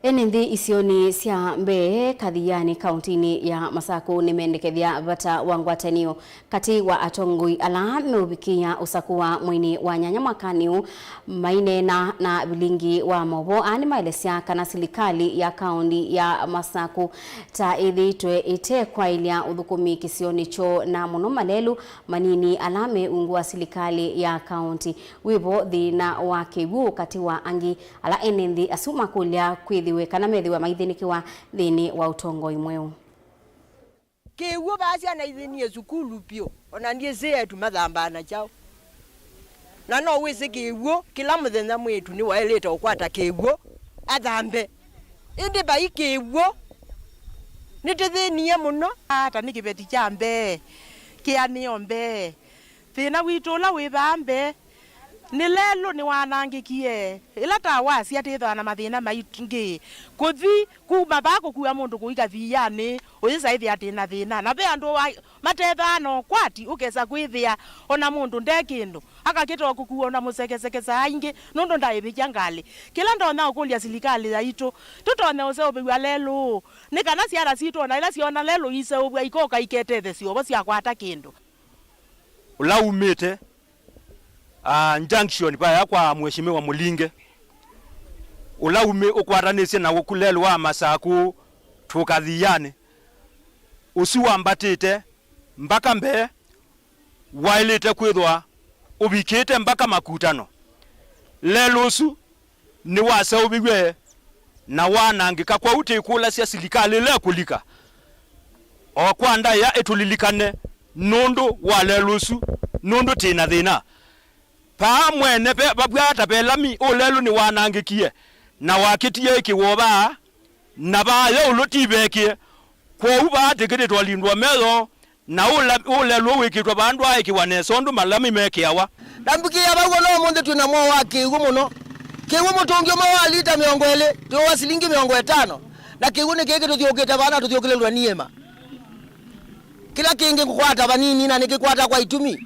Ene nthĩ isionĩ sya mbee Kathiani kauntinĩ ya Masakũ nĩmendekethya vata wa ngwatanĩo katĩ wa atongoi ala meũvikĩĩa ũsakũa mweinĩ wa nyanya mwakanĩ ũũ. Maineena na vilingi wa maũvoo aa nĩmaelesya kana silikalĩ ya kaũnti ya Masakũ ta ĩthĩĩtwe ĩte kwaĩlya ũthũkũmi kĩsionĩ kyoo, na mũno malelũ manini ala me ungu wa silikalĩ ya kaũnti. Wĩvo thĩna wa kĩw'ũ katĩ wa angĩ ala ene nthĩ asu makũlya kwĩthĩwe kana methĩwe maithĩnĩkĩwa nthĩnĩ wa ũtongoi mweũ. Kĩw'ũ vaa syana ithĩnie sukulu vyũ, ona ndyĩsĩ eĩtu mathambaa na kyaũ. Na no wĩsĩ kĩw'ũ, kĩla mũthenya mwĩĩtu nĩwaĩlĩte ũkwata kĩw'ũ, athambe. Ĩndĩ vai kĩw'ũ, nĩtĩthĩnie mũno. Ata nĩ kĩveti kya mbee, kĩanĩo mbee. Thĩna witũ ũla wĩ vaa mbee, nĩ lelũ nĩwanangĩkie. Ĩla ta wasya twĩthĩawa na mathĩna maingĩ. Kũthi kuma vaa kũkua mũndũ kũika thianĩ, ũyĩsa ĩthĩa atĩ na thĩna. Na ve andũ wa-, matethaa na ũkwati, ũkesa kwĩthĩa ona mũndũ nde kĩndũ. Akakĩta o kũkua ona mũsekeseke saa ingĩ, nũndũ ndaĩvĩkya ngalĩ. Kĩla ndonya ũkũlya silikalĩ yaitũ, tũtonye ũseũvĩw'a lelũ, nĩ kana syana sitũ ona ĩla syoona lelũ iseũvw'a ikoka iketethesya ovo syakwata kĩndũ. Ũla umĩte ah, junction vaya kwa Mheshimiwa Mũlinge, ũla umĩ ũkwatanĩsye na ũkũ lelũ wa Masakũ tũkathianĩ. Ũsu wambatĩte mbaka mbee waĩlĩte kwĩthwa ũvikĩte mbaka Makutano. Lelũ ũsu nĩwaseũviw'e na wanangĩka, kwoou tĩkũlasya silikalĩ ĩla ĩkũlika o kwa ndaĩa ĩtũlilikane nũndũ wa lelũ ũsu, nũndũ tĩ na thĩna. Paa mwene pe, vavw'a ta pe lami, ũlelũ nĩwanangĩkie na wakĩtie ĩkĩw'o vaa, na vaa yo ũlũ ti vekĩe. Kwoou vaa tĩkĩtĩ twalindwa metho, na ũla, ũlelũ wĩkĩtwe vaa ndwaaĩkĩwa nesa ũndũ malami mekĩawa. Ndambĩkĩĩa vau ona ũmũnthĩ twĩ na mwao wa kĩw'ũ mũno. Kĩw'ũ mũtũngi ũmwe wa lita mĩongo ĩlĩ, twĩ wa silingi mĩongo ĩtano. Na kĩw'ũ nĩ kĩĩ kĩtũthyũkĩte vaa na tũthyũkĩlĩlw'a nĩ ĩma. Kĩla kĩngĩ ngũkwata vanini na nĩkĩkwata kwa itumi.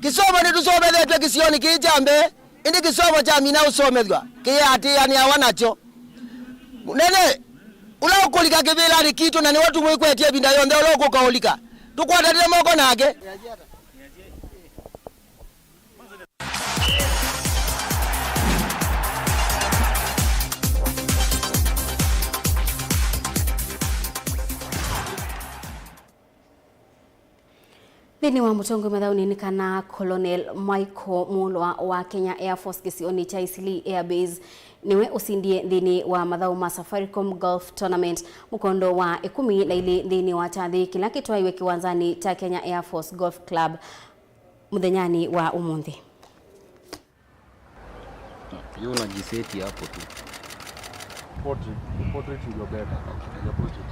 Kĩsomo nĩtũsomethetw'e kĩsionĩ kĩĩ kya mbee, ĩndĩ kĩsomo kyamina ũsomethw'a, kĩyĩatĩĩanĩawa nakyo. Mũnene, ũla ũkũlika kĩvĩlanĩ kitũ na nĩwe tũmwĩkwetye ĩvinda yonthe ũla ũkũka ũlika, tũkwatanĩle moko nake. Nthĩnĩ wa mũtongoi mathaũnĩ nĩ kana Colonel Michael Mulwa wa Kenya Air Force kĩsionĩ kya Eastleigh Air Base nĩwe ũsindie nthĩnĩ wa mathaũ ma Safaricom Golf Tournament mũkondo wa ĩkũmi na ilĩ nthĩnĩ wa kyathĩ kĩla kĩtwaiwe kĩwanzanĩ kya Kenya Air Force Golf Club mũthenyanĩ wa ũmũnthĩ. Hiyo unajiseti hapo tu. Portrait, portrait ndio better. Ndio portrait.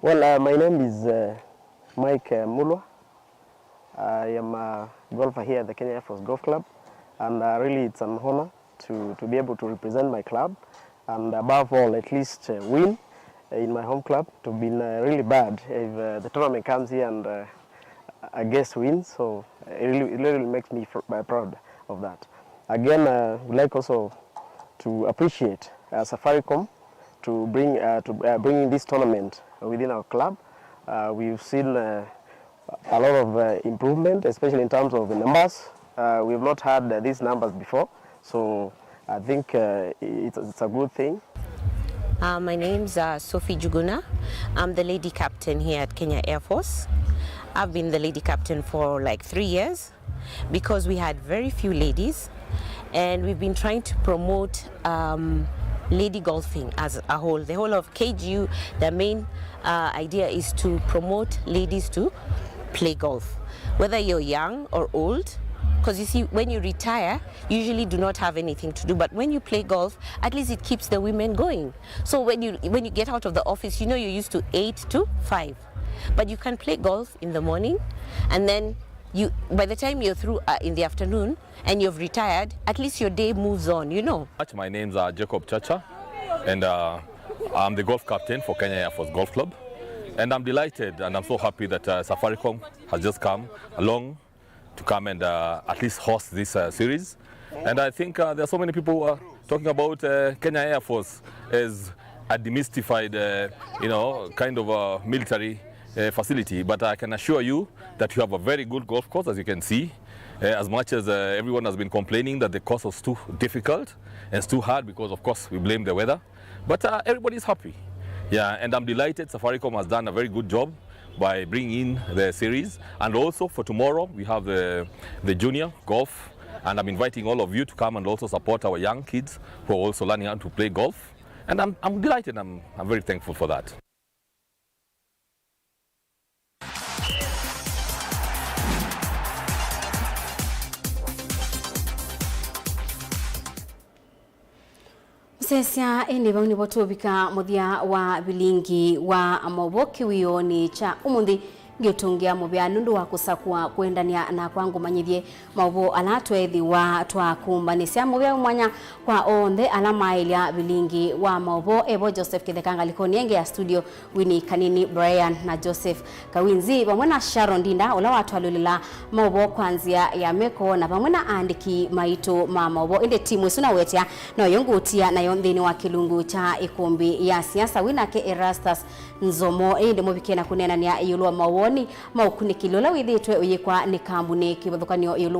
Well, uh, my name is, uh, Mike, uh, Mulwa. I am a golfer here at the Kenya Air Force Golf Club, and, uh, really it's an honor to, to be able to represent my club and above all, at least, uh, win, uh, in my home club. It would have been, uh, really bad if, uh, the tournament comes here and, uh, a guest wins. So it really, it really makes me fr- uh, proud of that. Again, uh, we'd like also to appreciate, uh, Safaricom to bring, uh, to, uh, bringing this tournament within our club. Uh, we've seen, uh, a lot of, uh, improvement, especially in terms of the numbers. Uh, we've not had, uh, these numbers before, so I think, uh, it's, it's a good thing. Uh, my name's, uh, Sophie Juguna. I'm the lady captain here at Kenya Air Force. I've been the lady captain for, like, three years because we had very few ladies, and we've been trying to promote, um, lady golfing as a whole. The whole of K G U, the main, uh, idea is to promote ladies to play golf, whether you're young or old, because you see, when you retire, you usually do not have anything to do. But when you play golf, at least it keeps the women going. So when you, when you get out of the office, you know, you're used to eight to five, but you can play golf in the morning, and then you, by the time you're through, uh, in the afternoon, and you've retired, at least your day moves on, you know. My name's, uh, Jacob Chacha, and, uh, I'm the golf captain for Kenya Air Force Golf Club. And I'm delighted and I'm so happy that, uh, Safaricom has just come along to come and, uh, at least host this, uh, series. And I think, uh, there are so many people who are talking about, uh, Kenya Air Force as a demystified, uh, you know, kind of a military, uh, facility. But I can assure you that you have a very good golf course, as you can see. Uh, as much as, uh, everyone has been complaining that the course was too difficult and it's too hard, because of course we blame the weather, but, uh, everybody's happy. Yeah, and I'm delighted. Safaricom has done a very good job by bringing in the series. And also for tomorrow, we have the, the junior golf. And I'm inviting all of you to come and also support our young kids who are also learning how to play golf. And I'm, I'm delighted. I'm, I'm very thankful for that. Mũsesya, ĩndĩ vau nĩvo tũvika mũthya wa vilingi wa maũvoo kĩwĩonĩ kya ũmũnthĩ. Ngĩũtũngĩa mũvea nũndũ wa kũsakũa kũendanĩa nakwa ngũmanyĩthye maũvoo ala tweethĩwa twakumbanĩsya. Mũvea wĩ mwanya kwa onthe ala maaĩlya vilingi wa maũvoo. Evo Joseph Kĩtheka ngalĩkonĩ ĩngĩ ya studio, Winnie Kanini, Brian na Joseph Kawinzi, vamwe na Sharon Ndinda, ũla watwalũlĩla maũvoo kwa nzĩa ya meko, na vamwe na aandĩki maitũ ma maũvoo. Ĩndĩ timu ĩsu nawetya noyo ngũtia nayo nthĩnĩ wa kĩlungu kya ĩkũmbĩ ya siasa. Wĩ nake Erastus Nzomo, ĩndĩ mũvike na kũneenanĩa ĩũlũ wa maũvoo. ma ũkunĩkĩli ũla wĩthĩĩtwe ũyĩkwa nĩ kambunĩ kĩvathũkany'o ĩũlũ wa